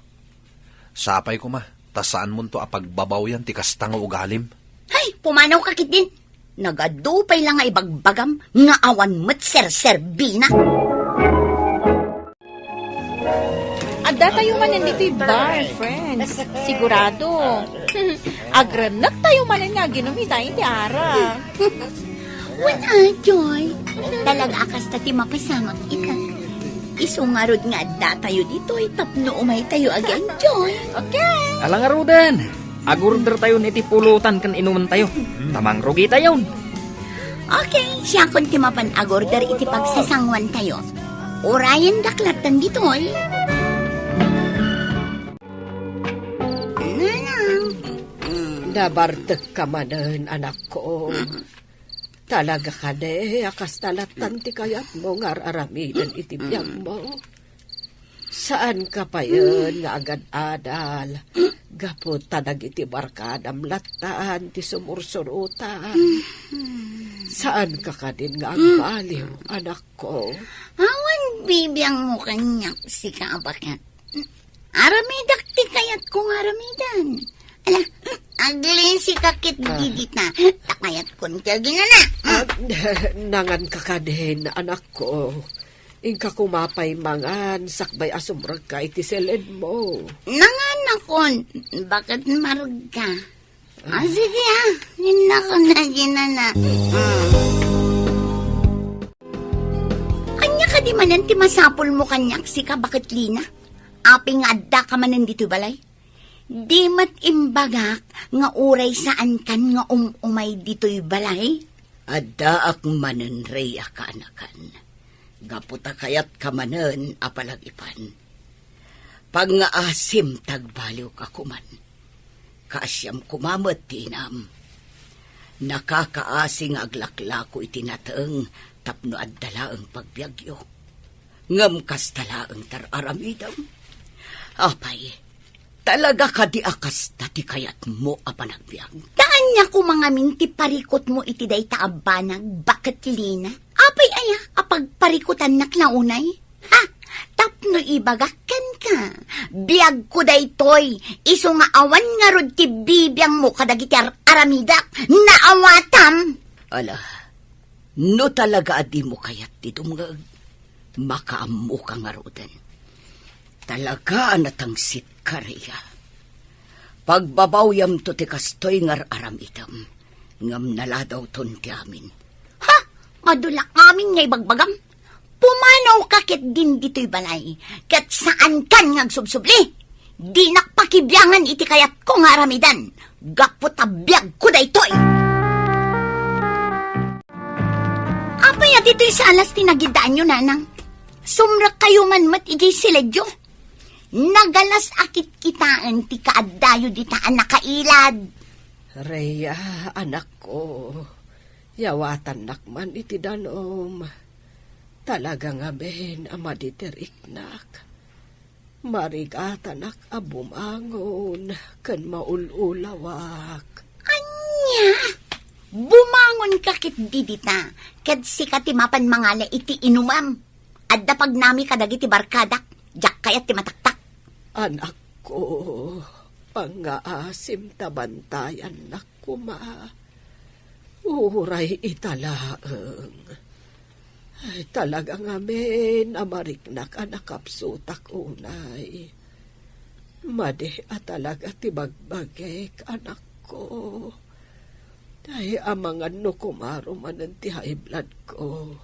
Sapay koma, ta saanmonto a pagbabawyan ti kasta nga ugalim. Hay, pumanawka ketdin. Nagadu pay la nga ibagbagam nga awan met serserbina. Adda tayo manen ditoy bar, friends. Sigurado. Agrennek tayo manen nga aginom ita iti ara. Wen a, Joy. Talaga a kasta ti mapasamak ita. Isu ngarud nga adda tayo ditoy tapno umay tayo ag-enjoy. Okay. Ala ngaruden. Agorder tayo iti pulutan ken inumen tayo. Ta mangrugi tayo. Okay, siakon ti mapan agorder iti pagsasanguan tayo. Urayen daklat tan ditoy. Nanang. Mm. Nabartek ka manen, anakko. Talaga kadi a kasta lattan ti kayatmo nga ar-aramiden iti biagmo. Saan ka payen nga agad-adal gapu ta dagiti barkadam lattan ti sumursurutan. Saan ka kadin nga agbaliw, anakko? Awan bibiangmo kaniak sika a baket. Aramidak ti kayatko nga aramidan. Ala, aglisi ka ket didita. Ta kayatkon ti aginana. Ah, nangan ka kadin, anakko. Inka koma pay mangan, sakbay a sumrekka iti seledmo. Nanganakon, baket Marga. Ah, sige, ah. Innakon na ginana. Mm. Ania kadi manen ti masapulmo kaniak sika, baket Lina? Apay nga addaka manen ditoy balay? Di met imbagak nga uray saankan nga um-umay ditoy balay? Addaak manen, Rhea, kaanakan. Gapu ta kayatka manen a palagipan. Pangngaasim ta agbaliwka koman. Kaasiam koma met ti inam. Nakakaasi nga aglaklako iti nateng tapno adda laeng pagbiagyo. Ngem kasta laeng ti ar-aramidem. Apay, talaga kadi a kasta ti kayatmo a panagbiag? Ta ania koma ngamin ti parikutmo iti dayta a banag, baket Lina? Apay aya a pagparikutannak la unay? Ha? Tapno ibagak kenka, biagko daytoy, isu nga awan ngarud ti bibiangmo kadagiti ar-, aramidak. Naawatam! Ala, no talaga a dimo kayat ti dumngeg, makaammoka ngaruden. Talaga a natangsitka, Rhea. Pagbabawyamto ti kastoy nga ar-aramidem, ngem naladawton ti amin. Ha? Adu la amin nga ibagbagam? Pumanawka ketdin ditoy balay, ket saankan nga agsubsubli. Dinak pakibiangan iti kayatko nga aramidan, gapu ta biagko daytoy. Apay a ditoy sa alas ti nagiddaanyo, nanang? Sumrekkayo man met idiay siledyo. Nagalas a kitkitaen ti kaaddayo dita a nakailad. Rhea, anakko, yawatannak man iti danum. Talaga ngamin a madidiriknak. Marigatanak a bumangon ken maul-ulawak. Ania? Bumangonka ketdi dita, ket sika ti mapan mangala iti inumam. Adda pagnami kadagiti barkadak, diak kayat ti mataktak. Anakko, pangngaasim ta bantayannak koma. Uray ita laeng. Ay, talaga ngamin a mariknak a nakapsutak unay. Madi a talaga ti bagbagik, anakko. Ay, amangan no kumaro manen ti high blood ko.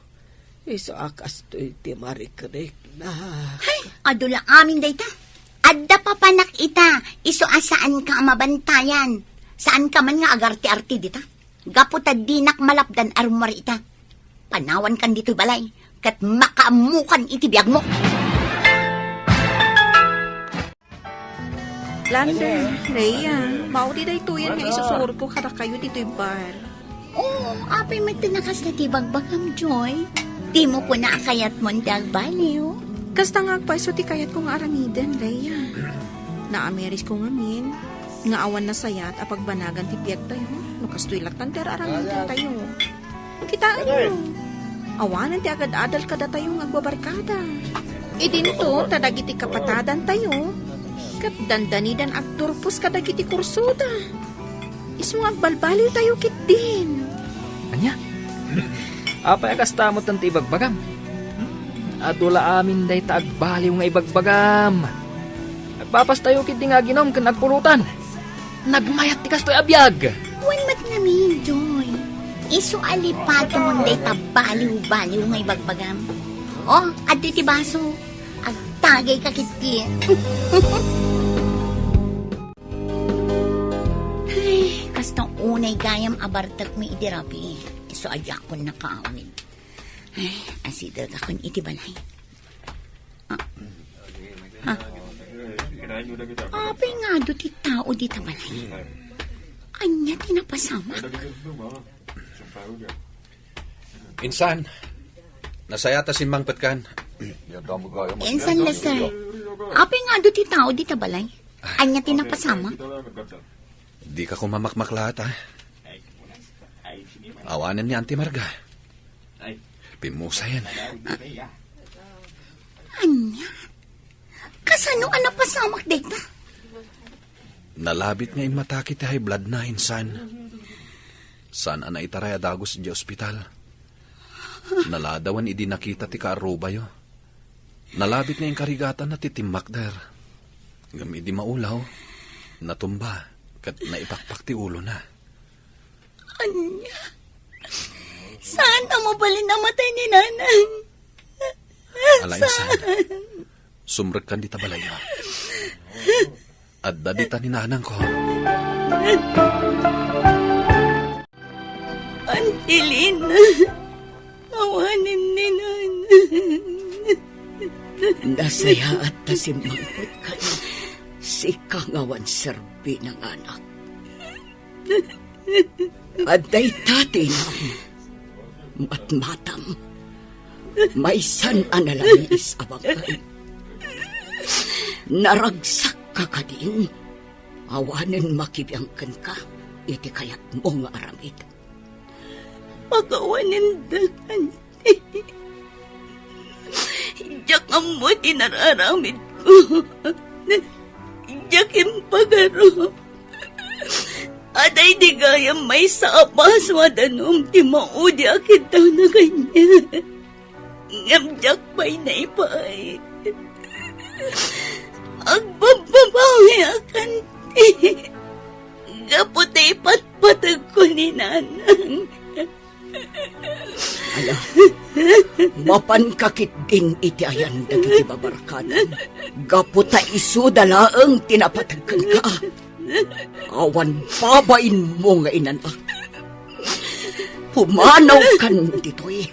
Isu a kastoy ti marikrikna. Hay, adu la amin dayta. Adda papanak ita, isu a saanka a mabantayan. Saanka man nga agarti-arti dita. Gapu ta dinak malapdan a rummuar ita. Panawankan ditoy balay, ket makaammokan iti biagmo. Lander, Rhea, maudi daytoyen nga isusurotko kadakayo ditoy bar. Oo, apay met ti nakasta ti bagbagam, Joy? Dimo kuna a kayatmon ti agbaliw? Kasta nga agpayso ti kayatko nga aramiden, Rhea. Naamirisko ngamin nga awan nasayat a pagbanagan ti biagtayo no kastoy lattan ti ar-aramidentayo. Kitaenyo, awanen ti agad-adal kadatayo nga agbabarkada. Idinto ta dagiti kapatadantayo ket dandanidan agturpos kadagiti kursoda. Isu nga agbalbaliwtayo ketdin. Ania? Apay a kasta met ti ibagbagam? Adu la amin dayta agbaliw nga ibagbagam. Agpapastayo ketdi nga aginom ken agpulutan. Nagmayat ti kastoy a biag. Wen met ngamin, Joy. Isu a lipaton dayta baliw-baliw nga ibagbagam. O, adtoy ti baso. Agtagayka ketdi. Ay, kasta unay gayam a bartekmi idi rabii. Isu a diakon nakaawid. Ay, asidegakon iti balay. Ah. Ha? Apay nga adu ti tao dita balay? Ania ti napasamak? Insan, nasayat a simmangpetkan. Insan, Lester. Apay nga adu ti tao dita balay? Ania ti napasamak? Dika koma makmaklaat, a? Awanen ni Auntie Marga. Pimmusayen. Ania? Kasano a napasamak dayta? Nalabit nga immatake ti high blood na, insan. Saan a naitaray a dagus idiay ospital. Naladawan idi nakita ti kaarrubayo. Nalabit nga inkarigatanna ti timmakder. Ngem idi maulaw, natumba ket naipakpak ti ulona. Ania? Saan a mabalin a matay ni Nanang? Ala, insan. Saan? Sumrekkan dita balayyo. Adda dita ni nanangko. Auntie Lina, awanen ni Nanang. Nasayaat ta simmangpetkan. Sika nga awan serbina nga anak. Adda ita ti inam. Matmatam. Maysan a nalamiis a bangkay. Naragsak ka kadin. Awanen makibiang kenka iti kayatmo nga aramid. Pakawanendak, Diak ammo ti nararamidko. Diak impagaro. Adda idi gayam maysa a baso a danum ti maudi a kiddawna kaniak. Ngem diak pay naipaay. Agbabbabawiak, Auntie. Gapu ta ipatpategko ni Nanang. Ala, mapanka ketdin iti ayan dagiti babarkadam. Gapu ta isuda laeng ti napateg kenka. Awan babainmo nga inanak. Pumanawkan ditoy.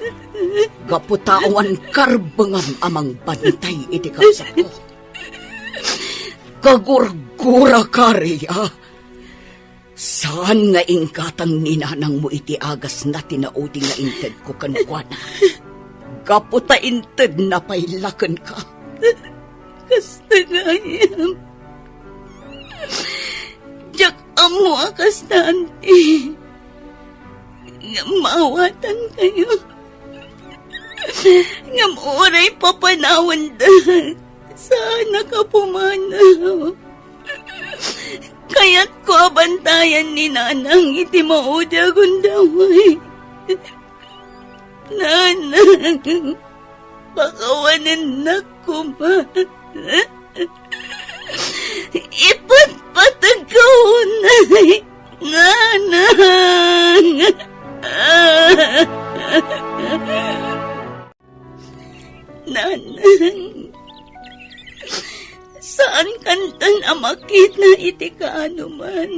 Gapu ta awan karbengam a mangbantay iti kabsatko. Kagurguraka, Rhea. Saan nga inggatang ni nanangmo iti agasna ti naudi nga intedko kenkuana. Gapu ta intedna pay la kenka. Kasta gayam. Diak ammo a kasta, Auntie. Ngem maawatankayo. Ngem uray papanawenda. Saanak a pumanaw. Kayatko a bantayan ni Nanang iti maudi a gundaway. Nanang, pakawanennak koma. Ipatpateg ka unay, Nanang. Nanang, saan kantan a makita iti kaanoman.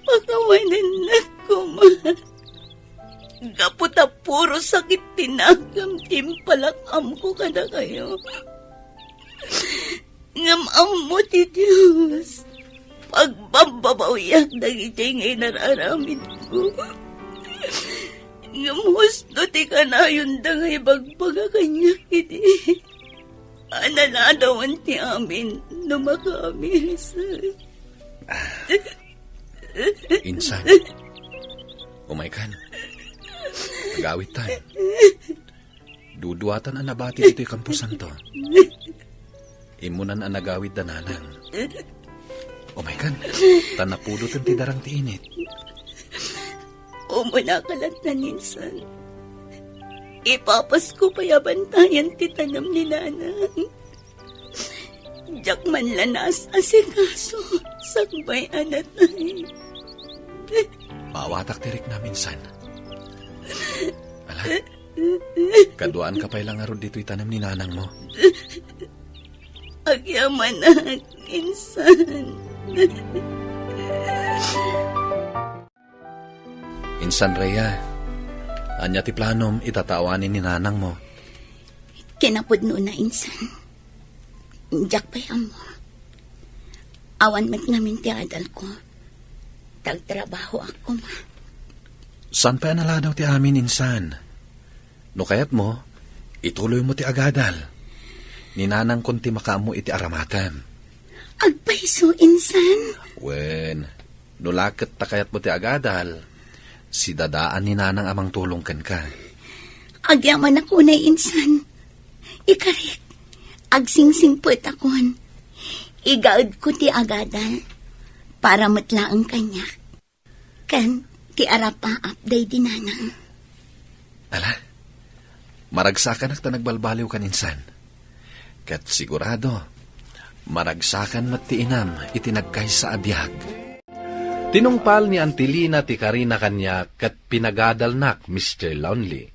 Pakawanennak koma. Gapu ta puro sakit ti nakam ti impalak-amko kadakayo. Ngem ammo ti Dios, pagbababawyak dagiti nga inar-aramidko. Ngem husto ti kanayonda nga ibagbaga kaniak idi a naladawan ti amin no makaamiris. Insan, umaykan. Agawidtan. Duduatan a nabati ditoy kamposanto. Immunan a nagawid da nanang. Umaykan, ta napudoten ti darang ti init. Umunaka latta, Insan. Ipapasko pay a bantayan ti tanem ni Nanang. Diak man la naas-asikaso sakbay a natay. Maawatak ti riknam, Insan. Ala, kaduaanka pay la ngarud ditoy tanem ni nanangmo. Agyamanak, Insan. Insan Rhea, ania ti planom ita ta awanen ni nanangmo? Kinapudnona, Insan. Diak pay ammo. Awan met ngamin ti adalko. Tagtrabahoak koma. Saan pay a naladaw ti amin, Insan? No kayatmo, ituloymo ti agadal. Ni nanangkon ti makaammo iti aramatem. Agpayso, Insan. Wen, no la ket ta kayatmo ti agadal, sidadaan ni nanang a mangtulong kenka. Agyamanak unay, Insan. Ikarik, agsingsingpetakon. Igaedko ti agadal para met laeng kaniak ken ti arapaap daydi nanang. Ala, maragsakanak ta nagbalbaliwkan, Insan. Ket sigurado, maragsakan met ti inam iti nagkaysa a biag. Tinungpal ni Antilina ti karina kaniak ket pinagadalnak, Mister Lonely.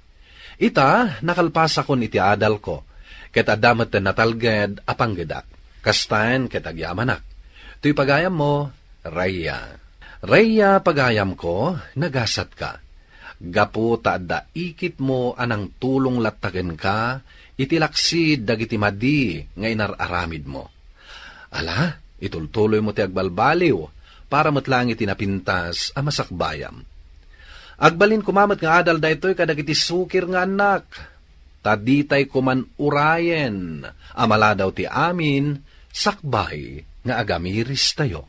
Ita, nakalpasakon iti adalko, ket adda met natalged a panggedak. Kastaen ket agyamanak. Toy pagayammo, Rhea. Rhea, pagayamko, nagasatka. Gapu ta adda ikitmo a nangtulong latta kenka iti laksid dagiti madi nga inar-aramidmo. Ala, itultuloymo ti agbalbaliw para met laeng iti napintas a masakbayam. Agbalin koma met nga adal daytoy kadagiti sukir nga annak, ta ditay koman urayen a maladaw ti amin sakbay nga agamiristayo.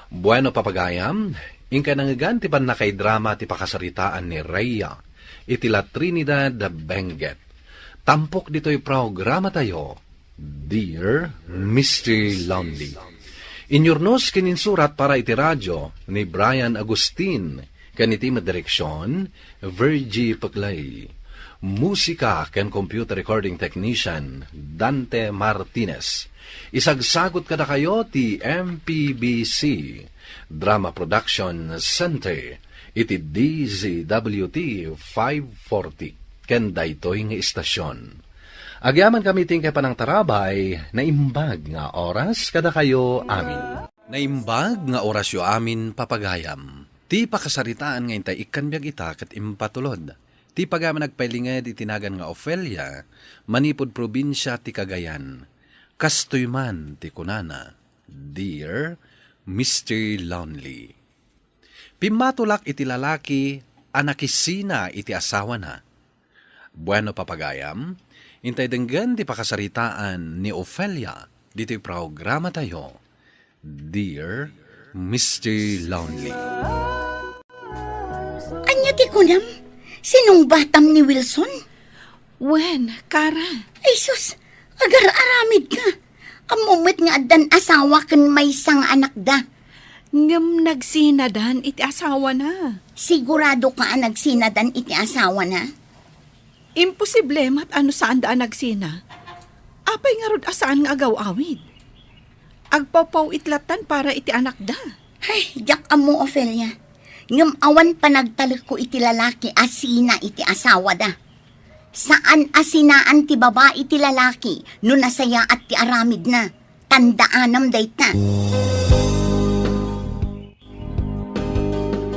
Bueno, papagayam, inkay nangngegan ti pannakaidrama ti pakasaritaan ni Rhea iti La Trinidad Benguet. Tampok ditoy programatayo, Dear Mister Lonely. Inyurnos ken insurat para iti radio ni Brian Agustin, ken iti met direksion, Virgie Peclay. Musika ken computer recording technician, Dante Martinez. Isagsagot kadakayo ti M P B C Drama Production Center iti D Z W T five forty ken daytoy nga istasion. Agyamankami ti inkay panangtarabay, naimbag nga oras kadakayo amin. Naimbag nga orasyo amin, papagayam. Ti pakasaritaan nga intay ikkan biag ita ket impatulod. Ti pagayam a nagpailinged iti nagan nga Ofelia, manipud probinsia ti Cagayan. Kastoy man ti kunana, Dear Mister Lonely. Pimmatulak iti lalaki a nakisina iti asawana. Bueno, papagayam, intay denggen ti pakasaritaan ni Ofelia ditoy programatayo, Dear Mister Lonely. Ania ti kunam? Sinungbatam ni Wilson? Wen, Kara. Ay sus, agar-aramid ka. Ammo met nga addan asawa ken maysa nga anakda. Ngem nagsinadan iti asawana. Sigurado ka a nagsinadan iti asawana? Imposible met a no saanda a nagsina. Apay ngarud a saan nga agaw-awid? Agpawpaw-it lattan para iti anakda. Ay, diak ammo, Ofelia. Ngem awan panagtalekko iti lalaki a sina iti asawada. Saan a sinaan ti babai ti lalaki no nasayaat ti aramidna. Tandaanam dayta.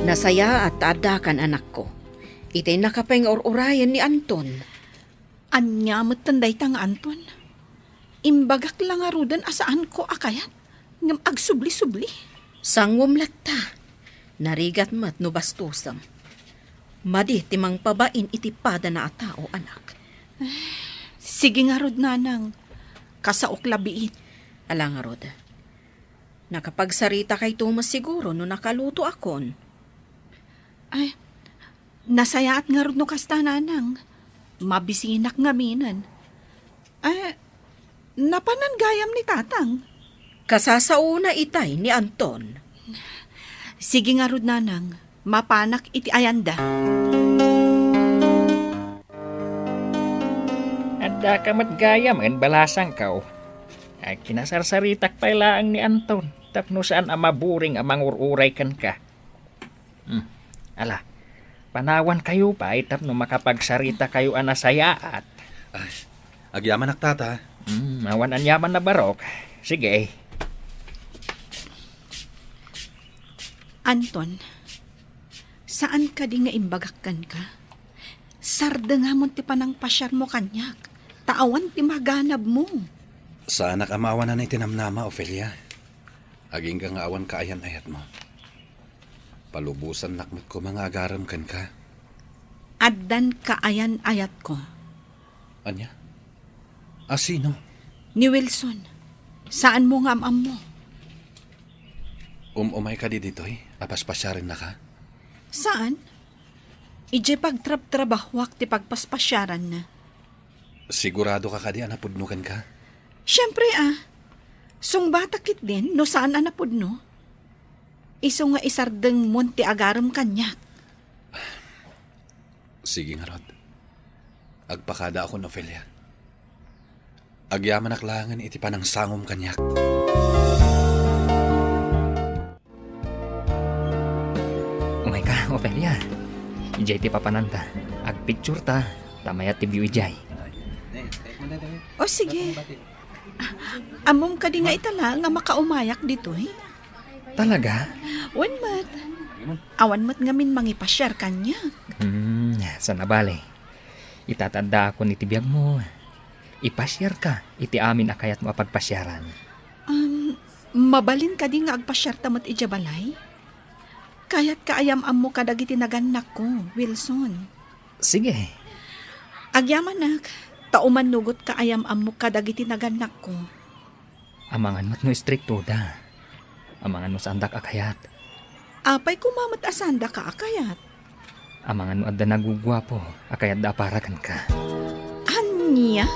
Nasayaat ta addakan, anakko. Itay nakapengnga ur-urayen ni Anton. Ania metten dayta nga Anton? Imbagak la ngaruden a saanko a kayat, ngem agsubli-subli. Sanguem latta. Narigat met no bastosem. Madi ti mangpabain iti padana a tao, anak. Sige ngarud, nanang. Kasaok la biit. Ala ngarud. Nakapagsaritakayo met siguro no nakalutoakon. Ay, nasayaat ngarud no kasta, nanang. Mabisinak ngaminen. Ay, napanan gayam ni tatang? Kasasaona itay ni Anton. Sige ngarud, nanang. Mapanak iti ayanda. Addaka met gayam, balasangko. Ay, kinasarsaritak pay laeng ni Anton tapno saan a maburing a mangur-uray kenka. Hmm. Ala, panawankayo pay tapno makapagsaritakayo a nasayaat. Ay, agyamanak, tata. Hmm, awan aniaman a barok. Sige. Anton, saan kadi nga imbagak kenka? Sardengamon ti panangpasiarmo kaniak, ta awan ti maganabmo. Saanak a maawanan iti namnama, Ofelia. Agingga nga awan kaayan-ayatmo. Palubosannak met koma nga agarem kenka. Addan kaayan-ayatko. Ania? A sino? Ni Wilson. Saanmo nga am-ammo. Um-umay kadi ditoy a paspasiarennaka? Saan? Idiay pagtrabtrabahoak ti pagpaspasiaranna. Sigurado ka kadi a napudno kenka? Siempre a. Sungbata ketdin no saan a napudno. Isu nga isardengmon ti agarem kaniak. Sige ngarud. Agpakadaakon, Ofelia. Agyamanak laengen iti panangsangom kaniak. Umayka, Ofelia. Idiay ti papananta. Agpictureta, ta mayat ti view idiay. O, sige. Ammom kadi nga ita la nga makaumayak ditoy? Talaga? Wen met. Awan met ngamin mangipasiar kaniak. Hmm, saan a bale. Ita ti addaakon iti biagmo. Ipasiarka iti amin a kayatmo a pagpasiaran. Um, mabalin kadi nga agpasiarta met idiay balay? Kayatka a yam-ammo kadagiti nagannakko, Wilson. Sige. Agyamanak, ta umannugotka a yam-ammok kadagiti nagannakko. Amangan met no istriktoda. Amangan no saandak a kayat. Apay koma met a saandaka a kayat? Amangan no adda naguguapo a kayatda a para kenka. Ania?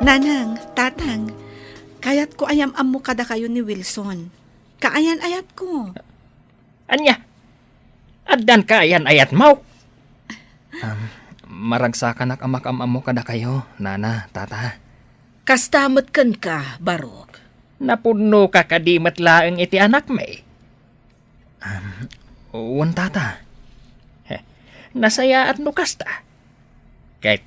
Nanang, tatang, kayatko a yam-ammo kadakayo ni Wilson. Kaayan-ayatko. Ania? Addan kaayan-ayatmo? Am, maragsakanak a makaam-ammo kadakayo, nana, tata. Kasta met kenka, Barok. Napudnoka kadi met laeng iti anakmi? Am, wen, tata. Heh, nasayaat no kasta. Ket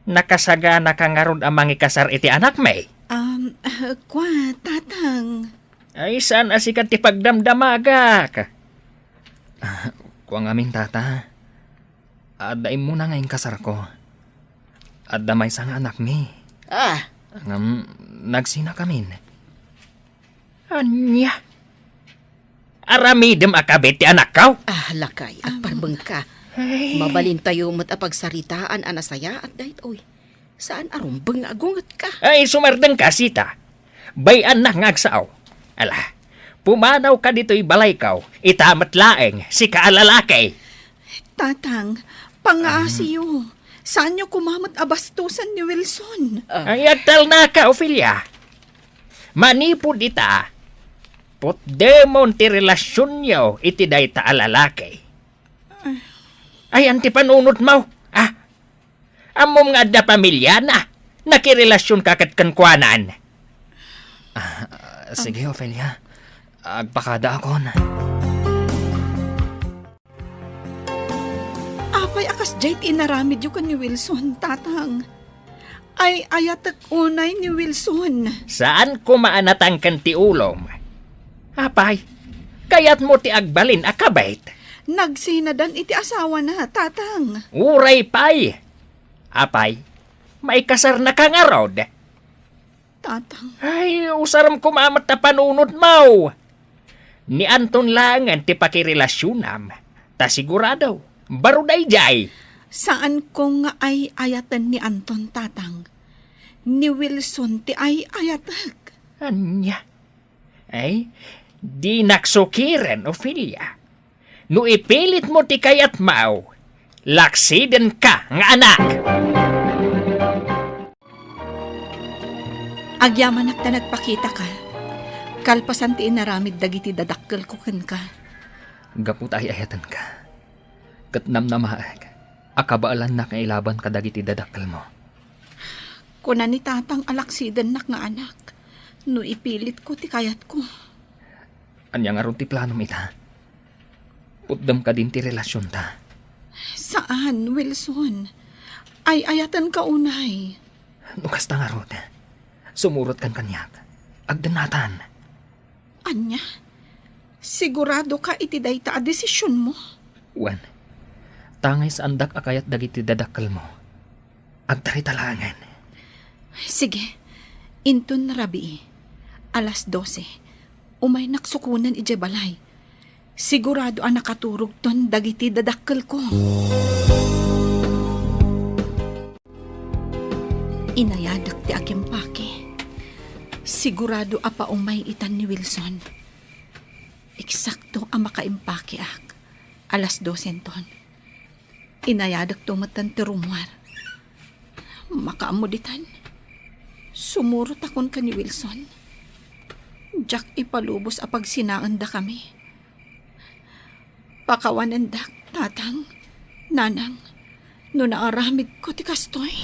nakasaganaka ngarud a mangikasar iti anakmi? Am, kua, tatang. Ay, saan a sika ti pagdamdamagak? Ah, kua ngamin, tata. Adda immuna nga inkasarko. Adda maysa nga anakmi. Ah. Ngem, nagsinakamin. Ania? Aramidem a kabit ti anakko? Ah, lakay, agparbengka. Ay. Mabalintayo met a pagsaritaan a nasayaat daytoy. Saan a rumbeng nga agungetka? Ay, sumardengka, sita. Bay-annak nga agsao. Ala, pumanawka ditoy balayko, ita met laeng, sika a lalaki. Tatang, pangaasiyo. Saanyo koma met a bastosen ni Wilson. Ah. Ay, agtalnaka, Ofelia. Manipud ita, putdemon ti relasionyo iti dayta a lalaki. Ay, anti panunotmo? Ah, ammom nga adda pamiliana? Nakirelasionka ket kenkuanan? Ah, sige, Ofelia. Agpakadaakon. Apay a kasdiay ti inaramidyo ken ni Wilson, Tatang? Ay-ayatek unay ni Wilson. Saan koma a natangken ti ulom? Apay, kayatmo ti agbalin a kabit? Nagsinadan iti asawana, Tatang. Uray pay. Apay, maikasarnaka ngarud? Tatang. Ay, usarem koma met a panunotmo. Ni Anton laengen ti pakirelasionam. Ta sigurado, baro daydiay. Saanko nga ay-ayaten ni Anton, Tatang. Ni Wilson ti ay-ayatek. Ania? Ay, dinak sukiren, Ofelia. No ipilitmo ti kayatmo, laksidenka nga anak. Agyamanak ta nagpakitaka, kalpasan ti inaramid dagiti dadakkelko kenka. Gapu ta ay-ayatenka, ket namnamaek a kabaelannak nga ilaban kadagiti dadakkelmo. Kuna ni Tatang a laksidennak nga anak, no ipilitko ti kayatko. Ania ngarud ti planom ita? Putdem kadin ti relasionta? Saan, Wilson. Ay-ayatenka unay. No kasta ngarud, sumurotkan kaniak. Agdennatan. Ania? Siguradoka iti dayta a desisionmo? Wen, tangay saandak a kayat dagiti dadakkelmo. Agtarita laengen. Sige, inton rabii, alas dose, umaynak sukonen idiay balay. Sigurado a nakaturogton dagiti dadakkelko. Inayadek ti agimpake. Sigurado a paumay itan ni Wilson. Eksakto a makaimpakeak. Alas dosenton. Inayadekto metten ti rummuar. Makaammo ditan. Sumurotakon ken ni Wilson. Diak ipalubos a pagsinaendakami. Pakawanendak, Tatang, Nanang, no naaramidko ti kastoy.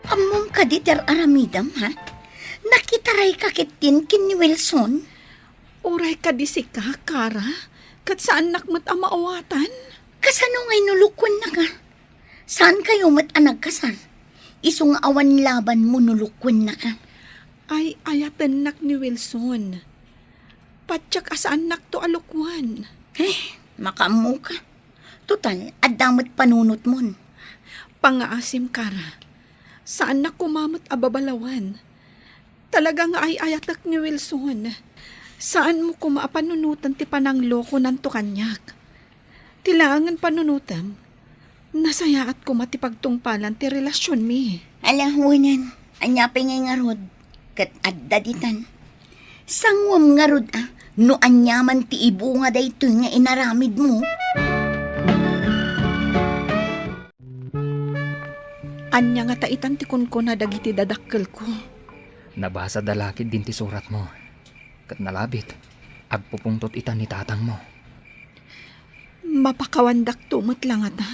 Ammom kadi ti ar-aramidem, ha? Nakitarayka ketdin ken ni Wilson? Uray kadi sika, Kara, ket saannak met a maawatan. Kasano ngay no lukuennaka? Saankayo met a nagkasar? Isu nga awan labanmo no lukuennaka. Ay-ayatennak ni Wilson. Patiek a saannakto a lukuen. Eh, makaammoka. Total, adda met panunotmon. Pangngaasim, Kara. Saannak koma met a babalawen. Talaga nga ay-ayatek ni Wilson. Saanmo koma a panunoten ti pananglokonanto kaniak. Ti laengen panunotem, nasayaat koma ti pagtungpalan ti relasionmi. Ala, wen, ania pay ngay ngarud? Ket adda ditan. Sanguem ngarud a, no aniaman ti ibunga daytoy nga inaramidmo. Ania ngata itan ti kunkuna dagiti dadakkelko? Nabasada la ketdin ti suratmo. Ket nalabit, agpupungtot ita ni tatangmo. Mapakawandakto met la ngata?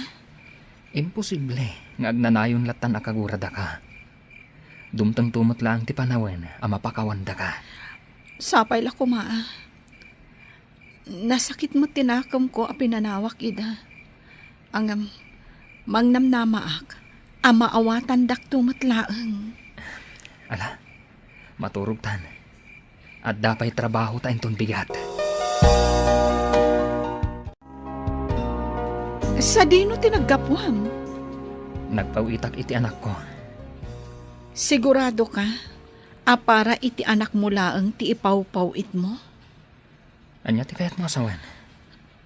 Imposible nga agnanayon lattan a kaguradaka. Dumtengto met laeng ti panawen a mapakawandaka. Sapay la koma a. Nasakit met ti nakemko a pinanawak ida. Ngem, mangnamnamaak a maawatandakto met laeng. Ala, maturogtan. Adda pay trabahota inton bigat. Sadino ti naggapuam? Nagpaw-itak iti anakko. Siguradoka a para iti anakmo laeng ti ipawpaw-itmo? Ania ti kayatmo a sawen?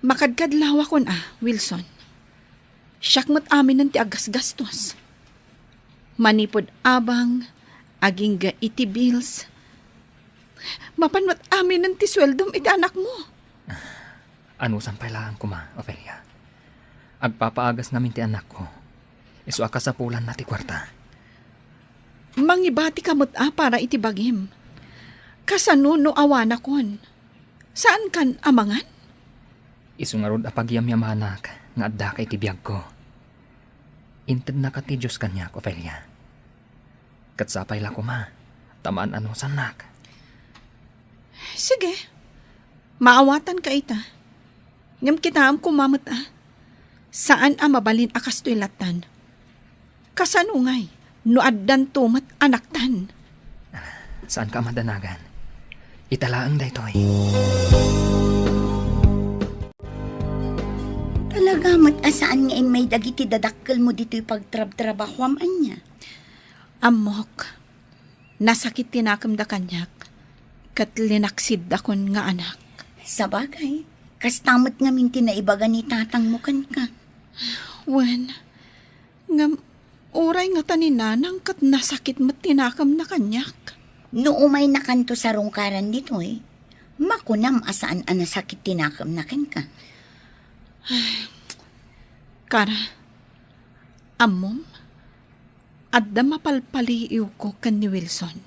Makadkadlawakon a, Wilson. Siak met aminen ti aggasgastos. Manipud abang, agingga iti bills. Mapan met aminen ti sueldom iti anakmo. Anusan pay laeng koma, Ofelia. Agpapaagas ngamin ti anakko. Isu a kasapulanna ti kuarta. Mangibatika met a para iti bagim. Kasano no awanakon? Saankan a mangan? Isu ngarud a pagyamyamanak nga addaka iti biagko. Intednaka ti Dios kaniak, Ofelia. Ket sapay la koma ta maan-anusannak. Sige, maawatanka ita. Ngem kitaem koma met a, saan a mabalin a kastoy lattan. Kasano ngay no addanto met anaktan? Saanka a madanagan. Ita laeng daytoy. Talaga met a saan nga immay dagiti dadakkelmo ditoy pagtrabtrabahuam, ania? Ammok, nasakit ti nakemda kaniak, ket linaksiddakon nga anak. Sabagay, kasta met ngamin ti naibaga ni tatangmo kenka. Wen, ngem uray ngata ni nanang ket nasakit met ti nakemna kaniak. No umaynakanto sarungkaran ditoy, makunam a saan a nasakit ti nakemna kenka. Kara, ammom, adda mapalpaliiwko ken ni Wilson.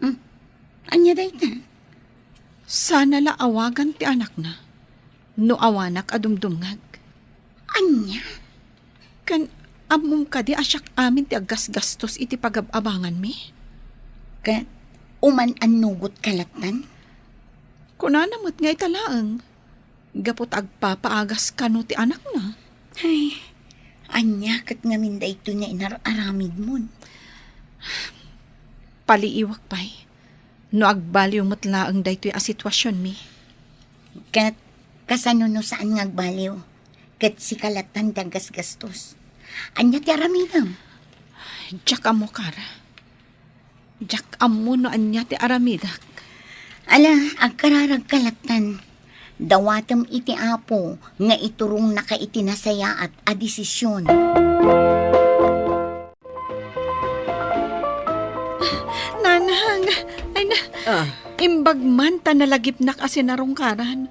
Hmm. Ania dayta? Sana la awagan ti anakna no awanak a dumdumngeg. Ania? Ken ammom kadi a siak amin ti aggasgastos iti pagab-abanganmi? Ket uman-annugotko lattan? Kunana met nga ita laeng, gapu ta agpapaagas kano ti anakna. Ay, ania ket ngamin daytoy nga inar-aramidmon? Paliiwak pay no agbaliw met laeng daytoy a situasionmi. Ket kasano no saan nga agbaliw? Ket sika lattan ti aggasgastos. Ania ti aramidem? Diak ammo, Kara. Diak ammo no ania ti aramidek. Ala, agkararagka lattan. Dawatem iti Apo nga iturongnaka iti nasayaat a desisyon. Nanang, ay na, Ah. Imbag man ta nalagipnak a sinarungkaran.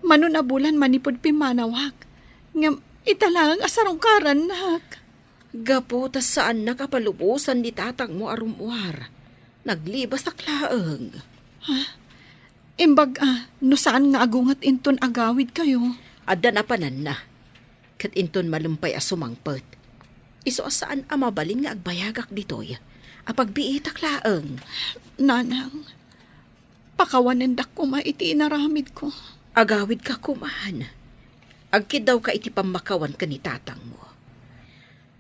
Mano a bulan manipud pimmanawak. Ngem ita laeng a sarungkarannak. Gapu ta saannak a palubosan ni tatangmo a rummuar, naglibasak laeng. Ha? Imbag a, no saan nga agunget inton agawidkayo? Adda napananna. Ket inton malem pay a sumangpet, isu a saan a mabalin nga agbayagak ditoy a pagbiitak laeng. Nanang, pakawanendak koma iti inaramidko. Agawidka koman. Agkiddawka iti pammakawan ken ni tatangmo.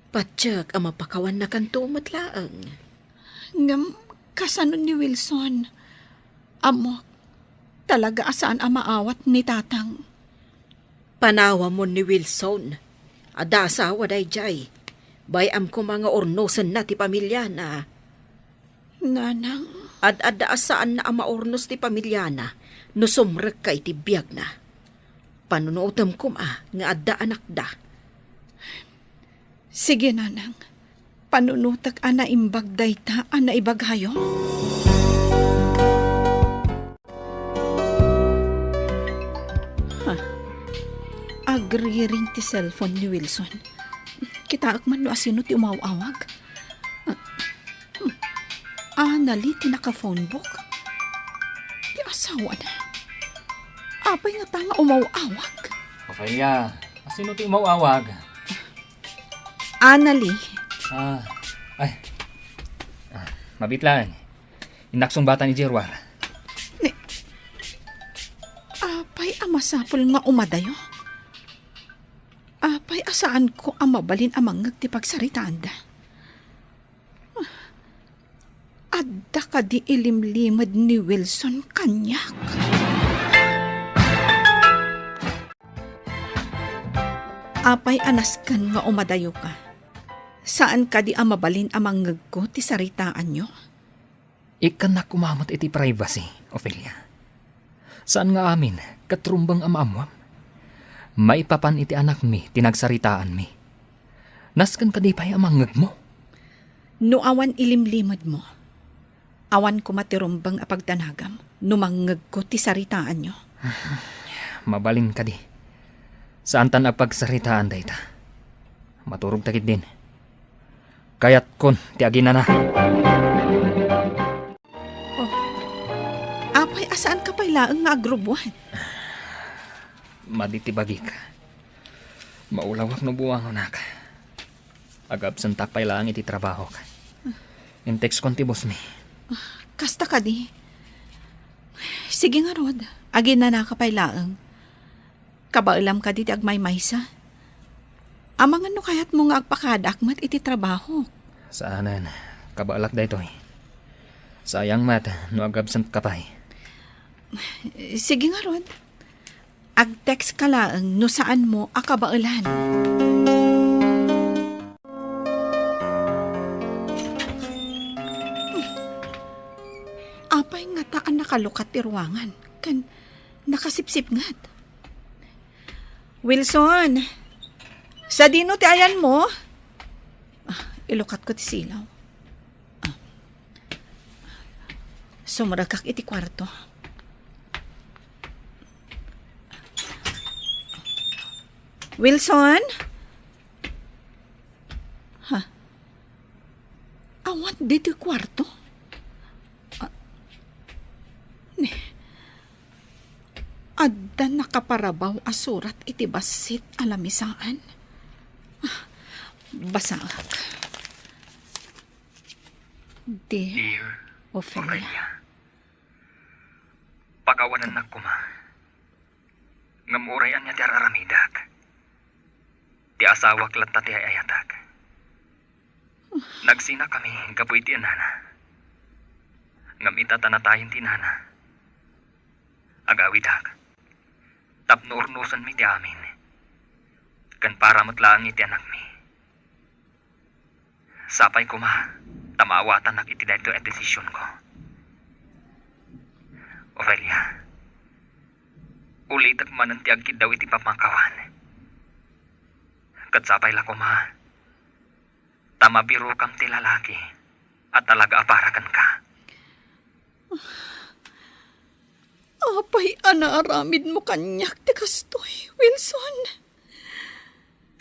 Patiek a mapakawannakanto met laeng. Ngem kasano ni Wilson? Ammok, talaga a saan a maawat ni tatang. Panawamon ni Wilson. Adda asawa daydiay. Bay-am koma nga urnosenna ti pamiliana. Nanang. Ad-adda a saanna a maurnos ti pamiliana no sumrekka iti biagna. Panunotem koma nga adda anakda. Sige, Nanang. Panunotek a naimbag dayta a naibagayo. Ha? Agriring ti cellphone ni Wilson. Kitaek man no asino ti umaw-awag. Ah, hmm. Anali ti naka-phone book. Ti asawana. Apay ngata nga umaw-awag? Ofelia, asino ti umaw-awag? Anali. Ah, ay. Ah, mabitlan. Innak sungbatan idiay ruar. Ni, apay a masapul nga umadayo? Apay a saanko a mabalin a mangngeg ti pagsaritaanda? Adda kadi ilimlimed ni Wilson kaniak? Apay a nasken nga umadayoka? Saan kadi a mabalin a mangngegko ti saritaanyo? Ikkannak koma met iti privacy, Ofelia. Saan nga amin ket rumbeng a maammoam. Maipapan iti anakmi ti nagsaritaanmi. Nasken kadi pay a mangngegmo? No awan ilimlimedmo, awan koma ti rumbeng a pagdanagam no mangngegko ti saritaanyo. Mabalin kadi. Saantan a pagsaritaan dayta. Maturogta ketdin. Kayatkon ti aginana. Apay a saanka pay laeng nga agrubuan? Madi ti bagik. Maulawak no buangonak. Agabsentak pay laeng iti trabahok. In-textkon ti bossmi. Kasta kadi? Sige ngarud, aginanaka pay laeng. Kabaelam kadi ti agmaymaysa? Amangan no kayatmo nga agpakadaak met iti trabahok. Saanen, kabaelak daytoy. Sayang met no agabsentka pay. Sige ngarud. Ag-textka laeng no saanmo a kabaelan. Apay ngata a nakalukat ti ruangan ken nakasipsipnget? Wilson, sadino ti ayanmo? Ah, ilukatko ti silaw. Ah. Sumrekak iti kuarto. Wilson? Ha? Awan ditoy kuarto? Ah, ne. Adda nakaparabaw a surat iti bassit a lamisaan. Ah, basaek. Dear Dear Ofelia. Ofelia, pakawanennak koma. Ngem uray ania ti ar-aramidek, ti asawak latta ti ay-ayatek. Nagsinakami gapu iti inana. Ngem ita ta natayen ti inana, agawidak tapno urnosenmi ti amin. Ken para met laeng iti anakmi. Sapay koma ta maawatanak iti daytoy a desisionko. Ofelia, ulitek manen ti agkiddaw iti pammakawan. Ket sapay la koma ta mabirokam ti lalaki a talaga a para kenka. Apay a naaramidmo kaniak ti kastoy, Wilson?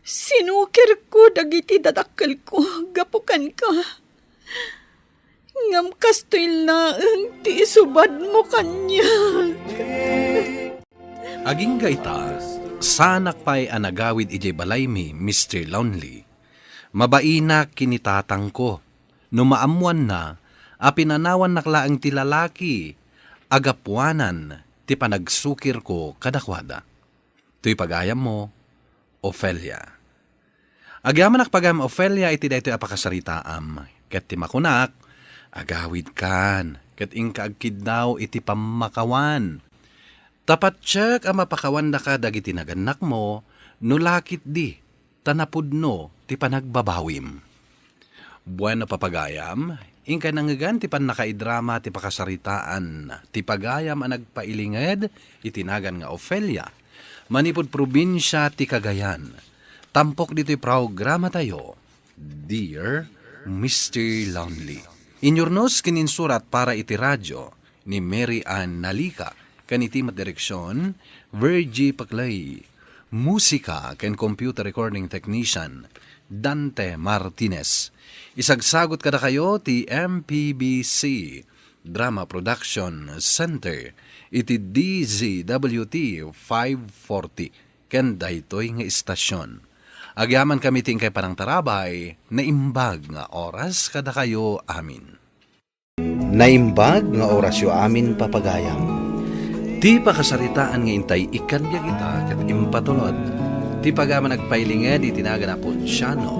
Sinukirko dagiti dadakkelko gapu kenka. Ngem kastoy laeng ti isubadmo kaniak. Agingga ita, saanak pay a nagawid idiay balaymi, Mister Lonely. Mabainak ken ni tatangko. No maammoanna a pinanawannak laeng ti lalaki a gapuanan ti panagsukirko kadakuada. Toy pagayammo, Ofelia. Agyamanak pagayam, Ofelia, iti daytoy a pakasaritaam, ket ti makunak, agawidkan, ket inka agkiddaw iti pammakawan. Ta patiek a mapakawandaka dagiti nagannakmo no la ketdi ta napudno ti panagbabawim. Bueno, papagayam, inkay nangngegan ti pannakaidrama ti pakasaritaan ti pagayam a nagpailinged iti nagan nga Ofelia, manipud probinsia ti Cagayan. Tampok ditoy programatayo, Dear Mister Lonely. Inyurnos ken insurat para iti radio ni Mary Ann Nalica, ken iti met direksion, Virgie Paclay. Musika ken computer recording technician, Dante Martinez. Isagsagut kadakayo ti M P B C Drama Production Center iti D Z W T five forty ken daytoy nga istasion. Agyamankami ti inkay panangtarabay, naimbag nga oras kadakayo amin. Naimbag nga orasyo amin, papagayam. Ti pakasaritaan nga intay ikkan biag ita ket impatulod ti pagayam a nagpailinged iti nagan a Ponciano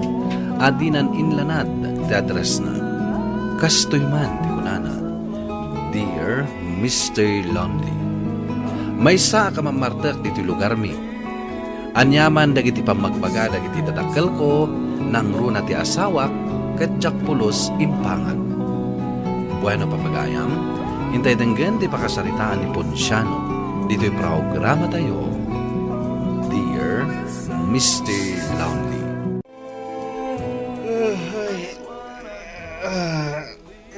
a dinan inlanad ti addressna. Kastoy man ti kunana, Dear Mister Lonely, maysaak a mammartek ditoy lugarmi. Aniaman dagiti pammagbaga dagiti dadakkelko, nangruna ti asawak, ket diak pulos impangag. Bueno, papagayam, intay denggen ti pakasaritaan ni Ponciano ditoy programatayo, Dear Mister Lonely. Ay, ah,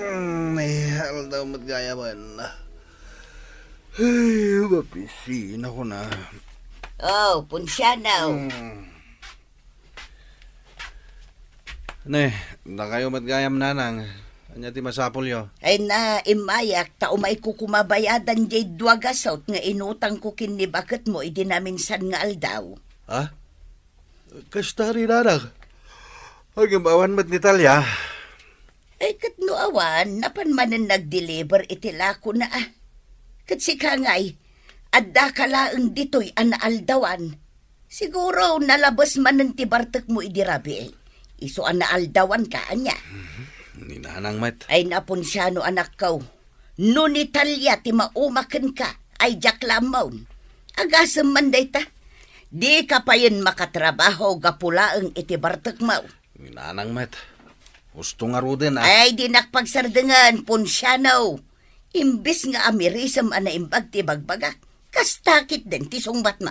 mm, ay, aldaw met gayamen. Ay, mapisinakon. Oh, Ponciano. Hmm. Ne, dakayo met gayam, nanang. Ania ti masapulyo? Ay na, immayak, ta umayko koma bayadan diay dua gasut nga inutangko ken ni baketmo idi naminsan nga aldaw. Ha? Kasta rin, anak. Ngem awan met ni Talia. Ay, ket no awan, napan manen nag-deliver iti lakona, a. Ket sika ngay, adda ka laeng ditoy a naaldawan. Siguro, nalabes manen ti bartekmo idi rabii. Isu a naaldawanka, ania? Mhm. Ni nanang met. Ay, napunsiano, anakko. No ni Talia ti mauma kenka, ay diak la ammo. Agasem man dayta. Dika payen makatrabaho gapu laeng iti bartekmo. Ni nanang met. Husto ngaruden, a. Ay, dinak pagsardengen, Ponciano. Imbes nga amirisem a naimbag ti bagbagak, kasta ketdin ti sungbatmo.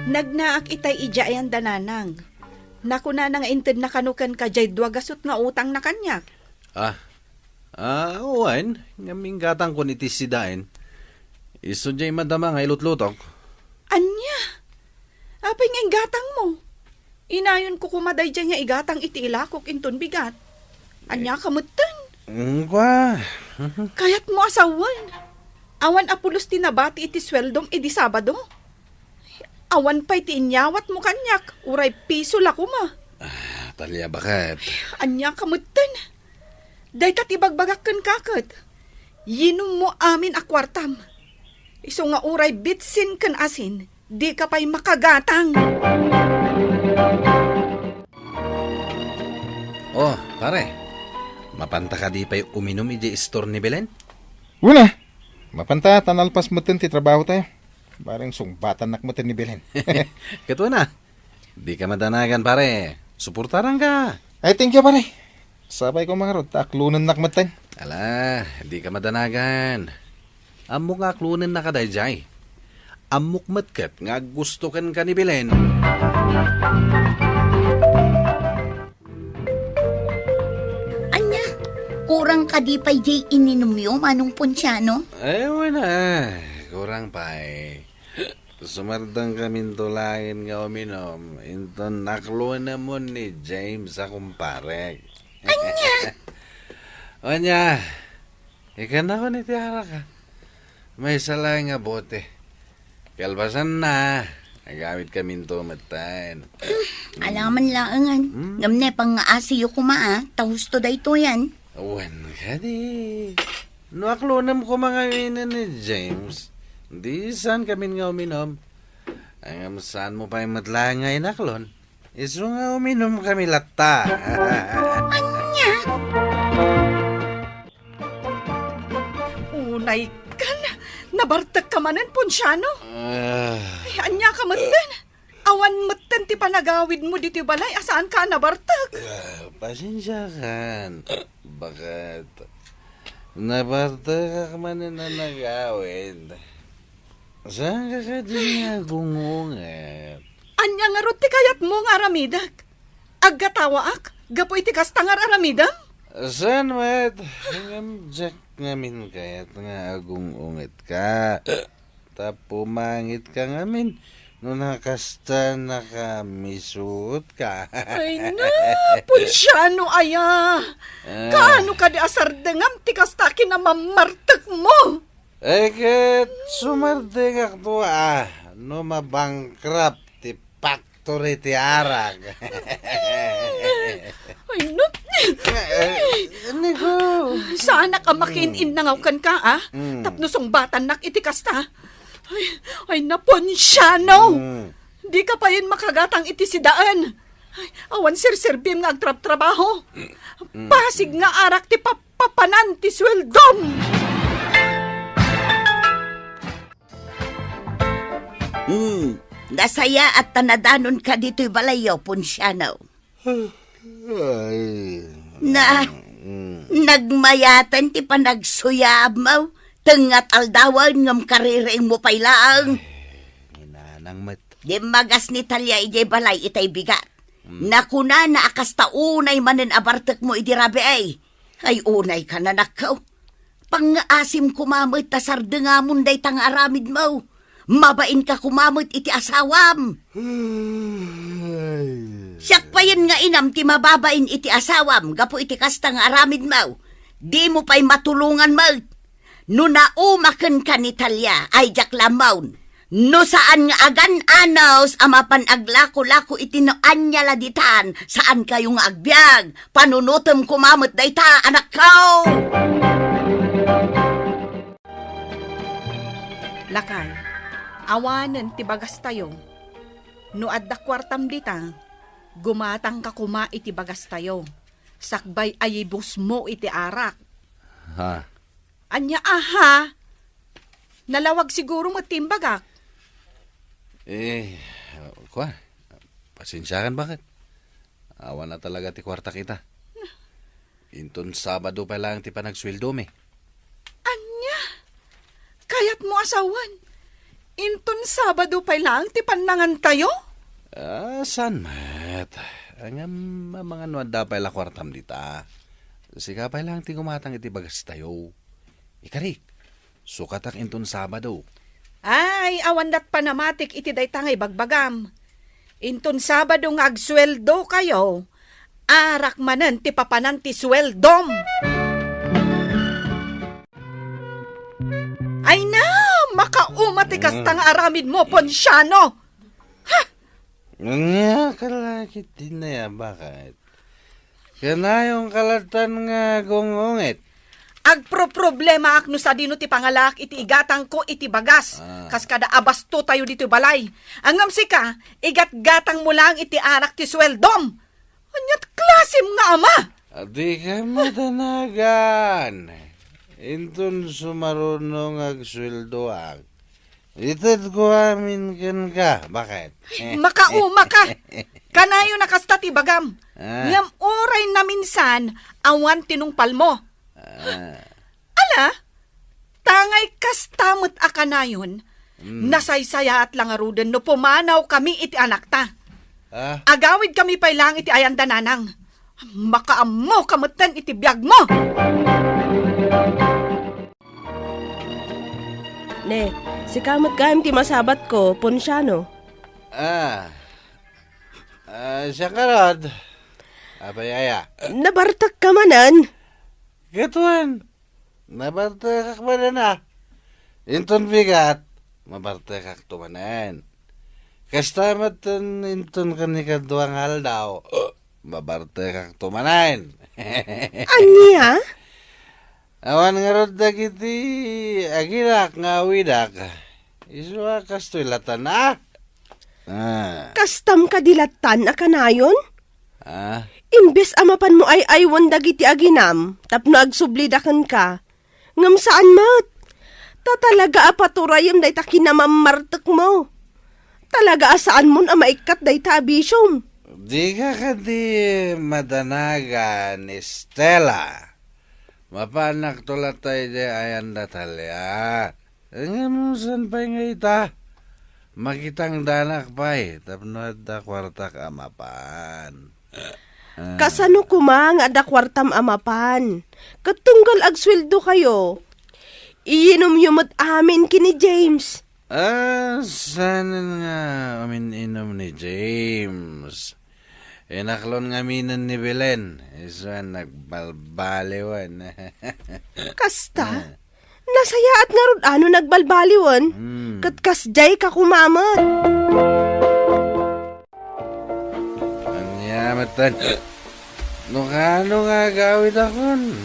Nagnaak itay idiay a nanang. Nakunana nga intedna kano kenka diay dua gasut nga utangna kaniak. Ah. Ah, wen, ngem inggatangkon iti sidaen. Isu diay madama nga ilutlutok. Ania? Apay nga inggatangmo? Inayonko koma daydiay nga igatang iti ilakok inton bigat. Ania ka metten? Mm, kua. Kayatmo a sawen. Awan a pulos ti nabati iti sueldom idi Sabado. Awan pay ti inyawatmo kaniak, uray piso la koma. Ah, Talia, baket. Ania ka metten? Dayta ti ibagbagak kenka ket. Yinummo amin a kuartam. Isu nga uray bitsin ken asin, dika pay makagatang. Oh, pare. Mapanta kadi pay uminum idiay istor ni Belen? Wen a. Mapanta ta nalpas metten ti trabahotayo. Bareng sungbatannak metten ni Belen. Ket wen a. Dika madanagan, pare. Suportaranka. Ay, thank you, pare. Sapay koma ngarud ta aklonennak metten. Ala, dika madanagan. Ammok nga aklonennaka daydiay. Ammok met ket nga aggusto kenka ni Belen. Ania, kurang kadi pay diay ininumyo, Manong Ponciano? Ay, wen a. Kurang pay. Sumardengkaminto laeng nga uminum, inton naklonemon ni James a kumparek. Ania? Ania, ikannakon iti arak, a. Maysa laeng nga bote. Kalpasanna, agawidkaminto metten. Hmm, alaman laengen. Hmm? Ngem ne, pangngaasiyo koma, a, ta husto daytoyen. Wen kadi. No aklonem koma ngamin ni James, di saankamin nga uminum. Ngem saanmo pay met laeng nga inaklon. Isu nga uminumkami latta. Ania? Unay kan, nabartekka manen, Ponciano? Ah. Ay, ania ka metten? Awan metten ti panagawidmo ditoy balay a saanka a nabartek. Ah, pasensiakan. Baket. Nabartekak manen a nagawid. Saanka kadi nga agung-unget? Ania ngarud ti kayatmo nga aramidek? Aggatawaak gapu iti kasta nga ar-aramidem? Saan met? Ngem diak ngamin kayat nga agung-ungetka. Ta pumangitka ngamin no nakasta nakamisuotka. Ay na, Ponciano aya! Ah. Kaano kadi a sardengam ti kasta a kinamammartekmo? Ay, ket sumardengakto a no mabankrupt ti factory ti arak. Ay, no. Eh, eh, Nico. Saanak a makiin-innangaw kenka, a? Mm. Tapno sungbatannak iti kasta. Ay, ay, Ponciano! Mm. Dika payen makagatang iti sidaen. Ay, awan serserbim nga agtrabtrabaho. Mm. Pasig nga arak ti pap- papanan ti sueldom. Hmm, nasayaat ta nadanonka ditoy balayyo, Ponciano. Ay. Na, mm. Nagmayaten ti panagsuyabmo, tengnga aldawen ngem kaririingmo pay laeng. Ay, inanang met. Dimmagas ni Talia idiay balay itay bigat. Hmm. Nakunana a kasta unay manen a bartekmo idi rabii. Ay, unayka, anakko. Pangngaasim koma met ta sardengamon dayta nga aramidmo. Mabainka koma met iti asawam. Ay, Siak payen nga inam ti mababain iti asawam gapu iti kasta nga aramidmo. Dimo pay matulongan met. No naumakenka ni Talia, ay diak la ammo. No saan nga agan-anos a mapan aglako-lako iti no ania la ditan, saankayo nga agbiag. Panunotem koma met dayta, anakko! Lakay, awanen ti bagastayo. No adda kuartam dita, gumatangka koma iti bagastayo. Sakbay a ibusmo iti arak. Ha? Ania, aha? Nalawag siguro met ti imbagak. Eh, kua, pasensiakan, baket. Awan a talaga ti kuartak ita. Inton Sabado pay laeng ti panagsueldomi. Ania? Kayatmo a sawen? Inton Sabado pay laeng ti pannangantayo? Ah, saan met? Ngem, amangan no adda pay la kuartam dita. Sika pay laeng ti gumatang iti bagastayo. Ikarik, sukatak inton Sabado. Ay, awan dat panamatik iti dayta nga ibagbagam. Inton Sabado nga agsueldokayo, arak manen ti papanan ti sueldom. Ay na, makauma ti kasta nga aramidmo, Ponciano. Ha? Ania ka la ket dinaya, baket? Kanayonka lattan nga gung-ungit. Agproproblemaak no sadino ti pangalaak iti igatangko iti bagas. Ah. Kas kada abastotayo ditoy balay. Ngem sika, igatgatangmo laeng iti arak ti sueldom. Aniat klasem nga ama? Dika madanagan. Inton sumaruno nga agsueldoak, itedko amin kenka. Baket? Makauma ka. Kanayon a kasta ti bagam. Ah. Ngem uray naminsan, awan tinungpalmo. Ah. Ala, tangay kasta met a kanayon, mm, nasaysayaat la ngaruden no pumanawkami iti anakta. Ah? Agawidkami pay laeng iti ayan da nanang. Makaammoka metten iti biagmo. Ne, sika met gayam ti masabatko, Ponciano. Ah. Ah, siak ngarud. Apay aya? Nabartekka manen? Ket wen, nabartekak manen a. Inton bigat, mabartekakto manen. Kasta met inton kanikadua nga aldaw, mabartekakto manen. Ania? Awan ngarud dagiti aginak nga awidak. Isu a kastoy lattan a. Ah. Kastam kadi lattan a kanayon? Ah? Imbes a mapanmo ay-aywen dagiti aginam tapno agsublida kenka, ngem saan met. Ta talaga a paturayem dayta kinamammartekmo. Talaga a saanmon a maikkat dayta a bisiom. Dika kadi madanagan, Estela. Mapanakto latta idiay ayan da Talia. Ngem saan pay nga ita? Makitangdanak pay tapno adda kuartak a mapan. Ah. Kasano koma nga adda kuartam a mapan? Ket tunggal agsueldokayo, iyinomyo met amin ken ni James. Ah, saanen nga umin-inom ni James. Inaklon ngaminen ni Belen, isu a nagbalbaliwen. Kasta? Ah. Nasayaat ngarud a no nagbalbaliwen, hmm, ket kasdiay ka koma met. Ania metten? No kaano nga agawidakon,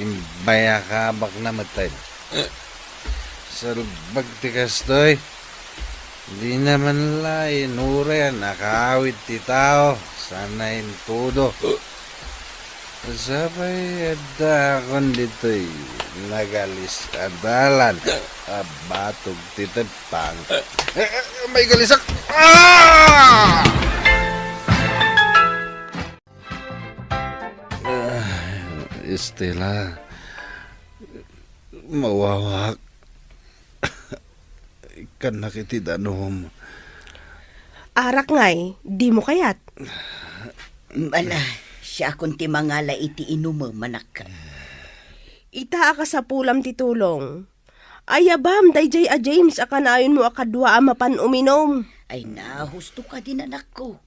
imbayakabakna metten. Salbag ti kastoy. Dina man la inuray a nakaawid ti tao, sana intudo. Sapay addaakon ditoy nagalis a dalan a batog ti teppang. Eh, eh, maigalisak! Ah! Ah, Estela, mawawak. Ikkannak iti danum. Arak ngay, dimo kayat? Ala, siakon ti mangala iti inumem, anak. Ita a kasapulam ti tulong. Ayabam daydiay a James a kanayonmo a kadua a mapan uminom. Ay, nahusto ka din, anakko.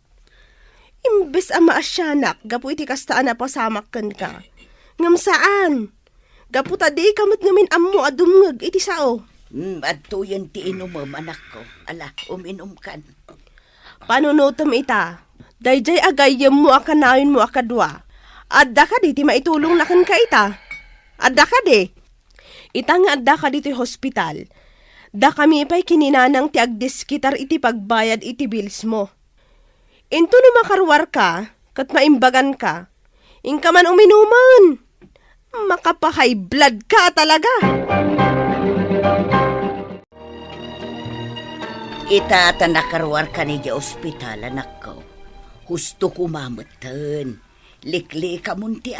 Imbes a maasianak gapu iti kasta a napasamak kenka. Ngem saan. Gapu ta dika met ngamin ammo a dumngeg iti sao. Hmm, adtoyen ti inumem, anakko. Ala, uminumkan. Panunotem ita. Daydiay a gayyemmo a kanayon mo a kadua. Adda kadi ti maitulongna kenka ita? Adda kadi? Ita nga adda kadi ti hospital. Dakami pay ken ni nanang ti agdiskitar iti pagbayad iti bills mo. Into no makaruarka ket maimbaganka, inka man uminuman. Makapa-high blood ka talaga. Ita ta nakaruarkan idiay ospital, anakko. Husto koma metten. Liklikamon ti